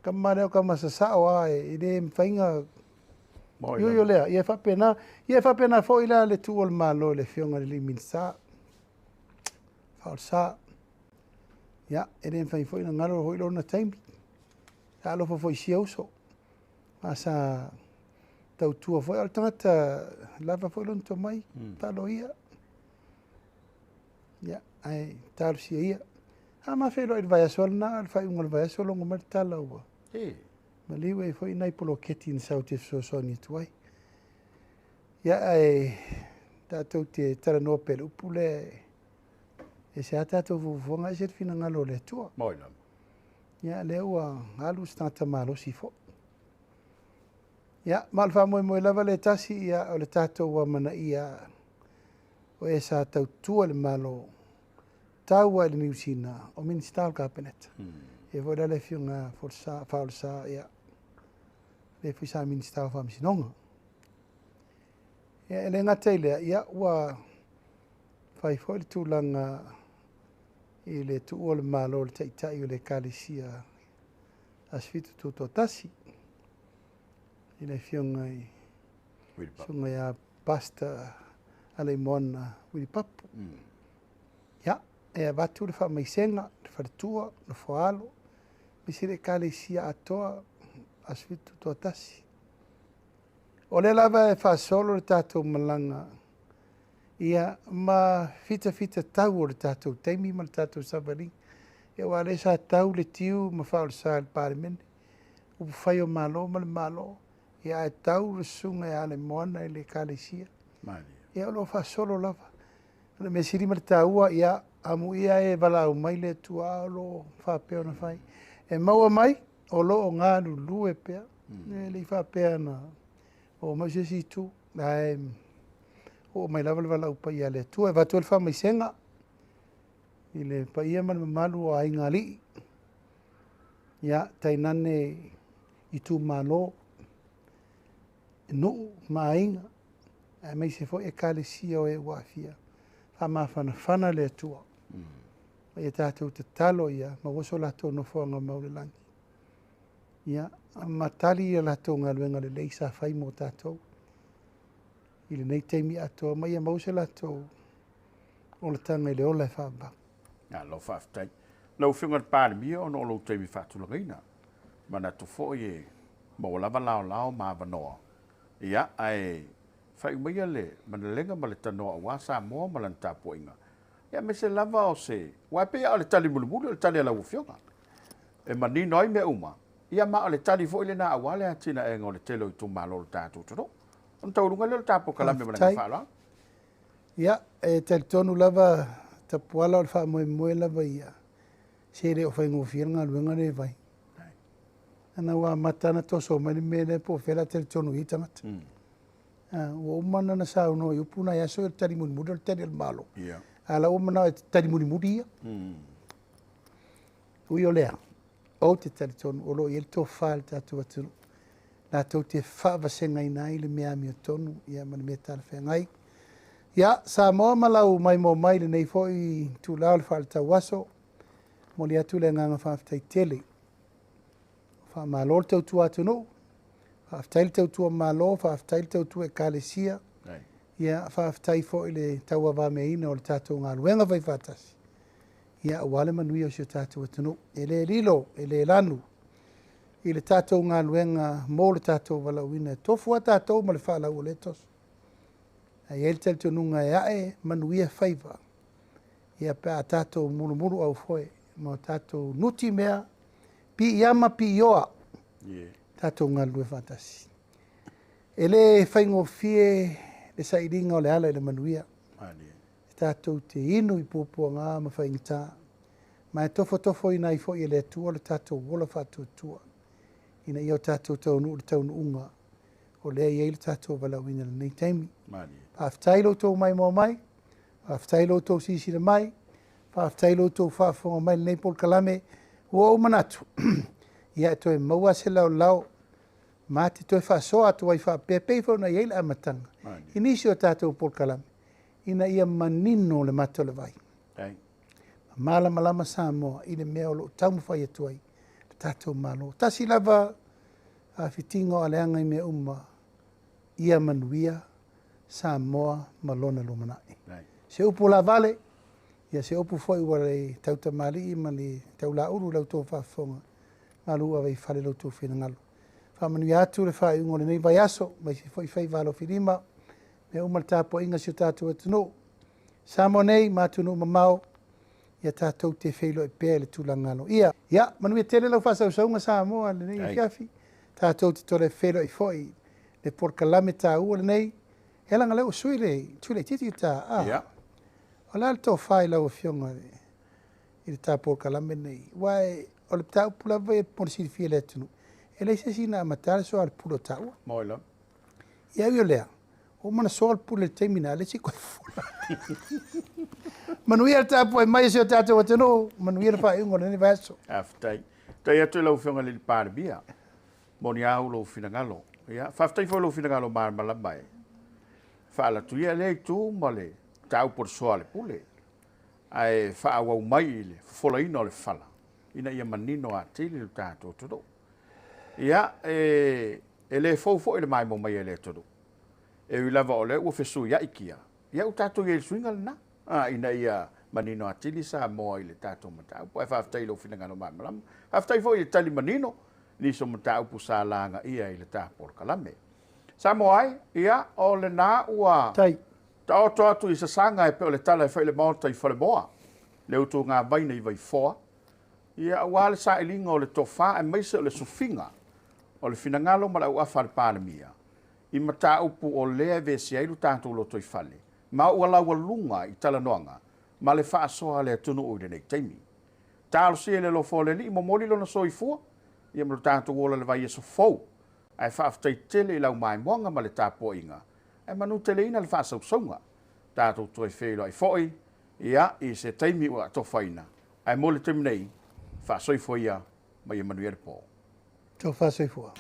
Speaker 2: tama lea o tama sasao a e le mafai ona Ui o lea, ia e faapena, ia e faapena foi la le tuu o le Malo i le Afioga i le alii Minisita, Faaolesa. Ia, e le mafai foi ona galo foi lona taimi. Sa alofa foi i si uso. A sa tautua foi, o le tagata lava foi lona tomai, faaloia. Ia, ae talosia ia. A ma feiloai i le vaiaso lena, le faaiuga o le vaiaso, logo mai le tala ua maliu e foi nai poloketi na sau te fesoasoani atu ai. Ia, ae tatou te talanoa pea i le upu lea, e se a tatou fuafuaga, ese le finagalo o le Atua.
Speaker 1: Moi lava.
Speaker 2: Ia, lea ua alu se tagata malosi foi. Ia, ma o le faamoemoe lava le tasi, ia, o le tatou amanaia o e sa tautua le Malo, taua i le Niu Sina, o Minisita o le Kapeneta. Ia foi la le Afioga Faaolesa, ia, lea foi sa Minisita o Faamasinoga. Ia, e le gata i lea, ia, ua fai foi le tulaga i le tuua o le Malo o le Taitai o le Ekalesia Aso Fitu Tutoatasi, i le Afioga i Susuga ia Pastor Alaimoana Wilipapu. Ia, e avatu le faamaisega, le faletua, le foalo, aemaise le Ekalesia atoa, Aso Fitu Toatasi. O lea lava e faasolo le tatou malaga, ia, ma fitafita tau o le tatou taimi ma le tatou savaliga. Ia aua o lea sa tau le tiu ma faaolesa i le Palemene, upufai o Malo ma le Malo, ia ae tau le susuga ia Alaimoana i le Ekalesia. Ia o lo o faasolo lava. O le mea sili ma le taua, ia, amuia e valaau mai le Atua a o lo o faapea ona fai. E maua mai, o lo o galulue pea. E le i faapea na oo mai se isi itu, ae oo mai lava le valaau paia a le Atua. E avatu ai le faamaisega i le paia ma le mamalu o aiga alii, ia, tainane itumalo, nuu ma aiga, aemaise foi Ekalesia o e ua aafia. Faamafanafana le Atua. Ma ia tatou tatalo ia maua so latou nofoaga mau i le lagi. Ia, ma tali a latou galuega lelei sa fai mo tatou i lenei taimi atoa, ma ia maua se latou olataga i le ola e faavavau.
Speaker 1: Malo faafetai. Lau Afioga i le Palemia, ona o lou taimi faatulagaina, manatu foi e maua lava laolao ma avanoa, ia, ae faaiu maia le manalega ma le tanoa aua Samoa ma lana tapuaiga, ia, aemaise lava o se, aua e pei lava o le tali mulimuli o le tali a lau Afioga, e manino ai mea uma, ia, ma o le tali foi lena aua le atinaega o le tele o itumalo o le tatou atunuu. Ona taualuga lea o le tatou polokalame ma le agaga faaaloalo.
Speaker 2: Ia, e talitonu lava Tapuala o le faamoemoe lava ia, se le o faigofie le galuega lea e fai. Ana ua amata ona toso mai le mea lea po o fea o le a talitonu i ai tagata. Ua uma ona saunoa i upu nai aso, o le tali mulimuli o le tali a le Malo. A o la ua manao e tali mulimuli ia. Ui o lea, ou te talitonu o lo o i ai le tofa i le tatou atunuu, latou te faavasegaina ai le mea amiotonu, ia, ma le mea talafeagai. Ia, Samoa ma lau maimoa mai i lenei foi itula o le faaletauaso, momoli atu le agaga faafetai tele. Faamalo le tautua atunuu, faafetai le tautua Malo, faafetai le tautua Ekalesia, ia, faafetai foi i le tauavameaina o le tatou galuega faifaatasi, ia, aua le manuia o si o tatou atunuu. E le lilo, e le lanu i le tatou galuega mo le tatou valaauina. E tofu lava tatou ma le faalau o lea toso. Ae i ai le talitonuga e ae manuia faiva, ia, pe a tatou mulumulu aufoe ma tatou nuti mea, piiama piioa, tatou galulue faatasi. E le faigofie le sailiga o le ala i le manuia. E tatou te inu i puapuaga ma faigata, ma e tofotofoina ai foi e le Atua le tatou ola faatuatua, ina ia o tatou taunuu le taunuuga o lea e i ai le tatou valaauina i lenei taimi. Faafetai lo outou maimoa mai, faafetai lo outou silasila mai, faafetai lo outou faafofoga mai i lenei polokalame. Ua ou manatu, ia e toe maua se laolao ma te toe faasoa atu ai faapea, pei foi ona i ai le amataga i nisi o tatou polokalame, ina ia manino le mata o le vai. Malamalama Samoa i le mea o lo o taumafai atu ai le tatou Malo. Tasi lava fitiga o aleaga i mea uma, ia manuia Samoa ma lona lumanai. Se upu lavale, ia se upu foi ua le tautamalii ma le taulaulu i la outou faafofoga, malu ave i fale lo outou finagalo. Faamanuia atu le faaiuga o lenei vaiaso, aemaise foi faiva alofilima, mea uma le tapuaiga si o tatou atunuu. Samoa nei ma atunuu mamao, ia tatou te feiloai pea i le tulaga aloaia. Ia, manuia tele lau faasausauga Samoa i lenei afiafi. Tatou te toe feiloai foi le polokalame taua lenei. E leaga lea ua sui le tui laitiiti ta. O le a le tofa i lau Afioga i le ta polokalame lenei? Aua o le mataupu lava ia mo le silafia e le atunuu, e leai se isi na amata le soa o le pule o taua.
Speaker 1: Moi lava.
Speaker 2: Ia ui o lea, ua uma ona soa le pule i le taimi na, le isi koe fofola. Manuia le tapuai mai e si o tatou atunuu, manuia le faaiuga o lenei vaiaso.
Speaker 1: Faafetai. Faafetai atu i lau Afioga i le Palemia, moni au lou finagalo. Ia, faafetai foi lou finagalo malamalama e faalatu ia lea itu ma le mataupu o le soa o le pule. Ae faaauau mai i le fofolaina o le fala, ina ia manino atili le tatou atunuu. Ia, e le fou foi le maimoa mai e le atunuu. E ui lava o lea ua fesuiai kia, ia ua tatou i ai i le suiga lena, a, ina ia manino atili Samoa i le tatou mataupu. Ae faafetai i lou finagalo malamalama. Faafetai foi i le tali manino i nisi o mataupu sa lagaia i le ta polokalame. Samoa ai, ia, o lena ua taoto atu i sasaga e pei o le tala e fai i le Maota i Falemoa, le utuga vaina i Vaifoa, ia, aua le sailiga o le tofa aemaise o le sufiga o le finagalo ma le auafa a le Palemia i mataupu o lea e vesia ai lo tatou lotoifale, ma ua laualuga i talanoaga ma le faasoa a le atunuu i lenei taimi. Talosia i le alofa o le Alii, momoli lona soifua, ia ma lo tatou ola i le vaiaso fou, ae faafetai tele i lau maimoaga ma le tapuaiga, ae manuteleina le faasausauga. Tatou toe feiloai foi, ia, i se taimi ua atofaina, ae mo le taimi nei, faasoifua ia ma ia manuia le po.
Speaker 2: Tofa soifua.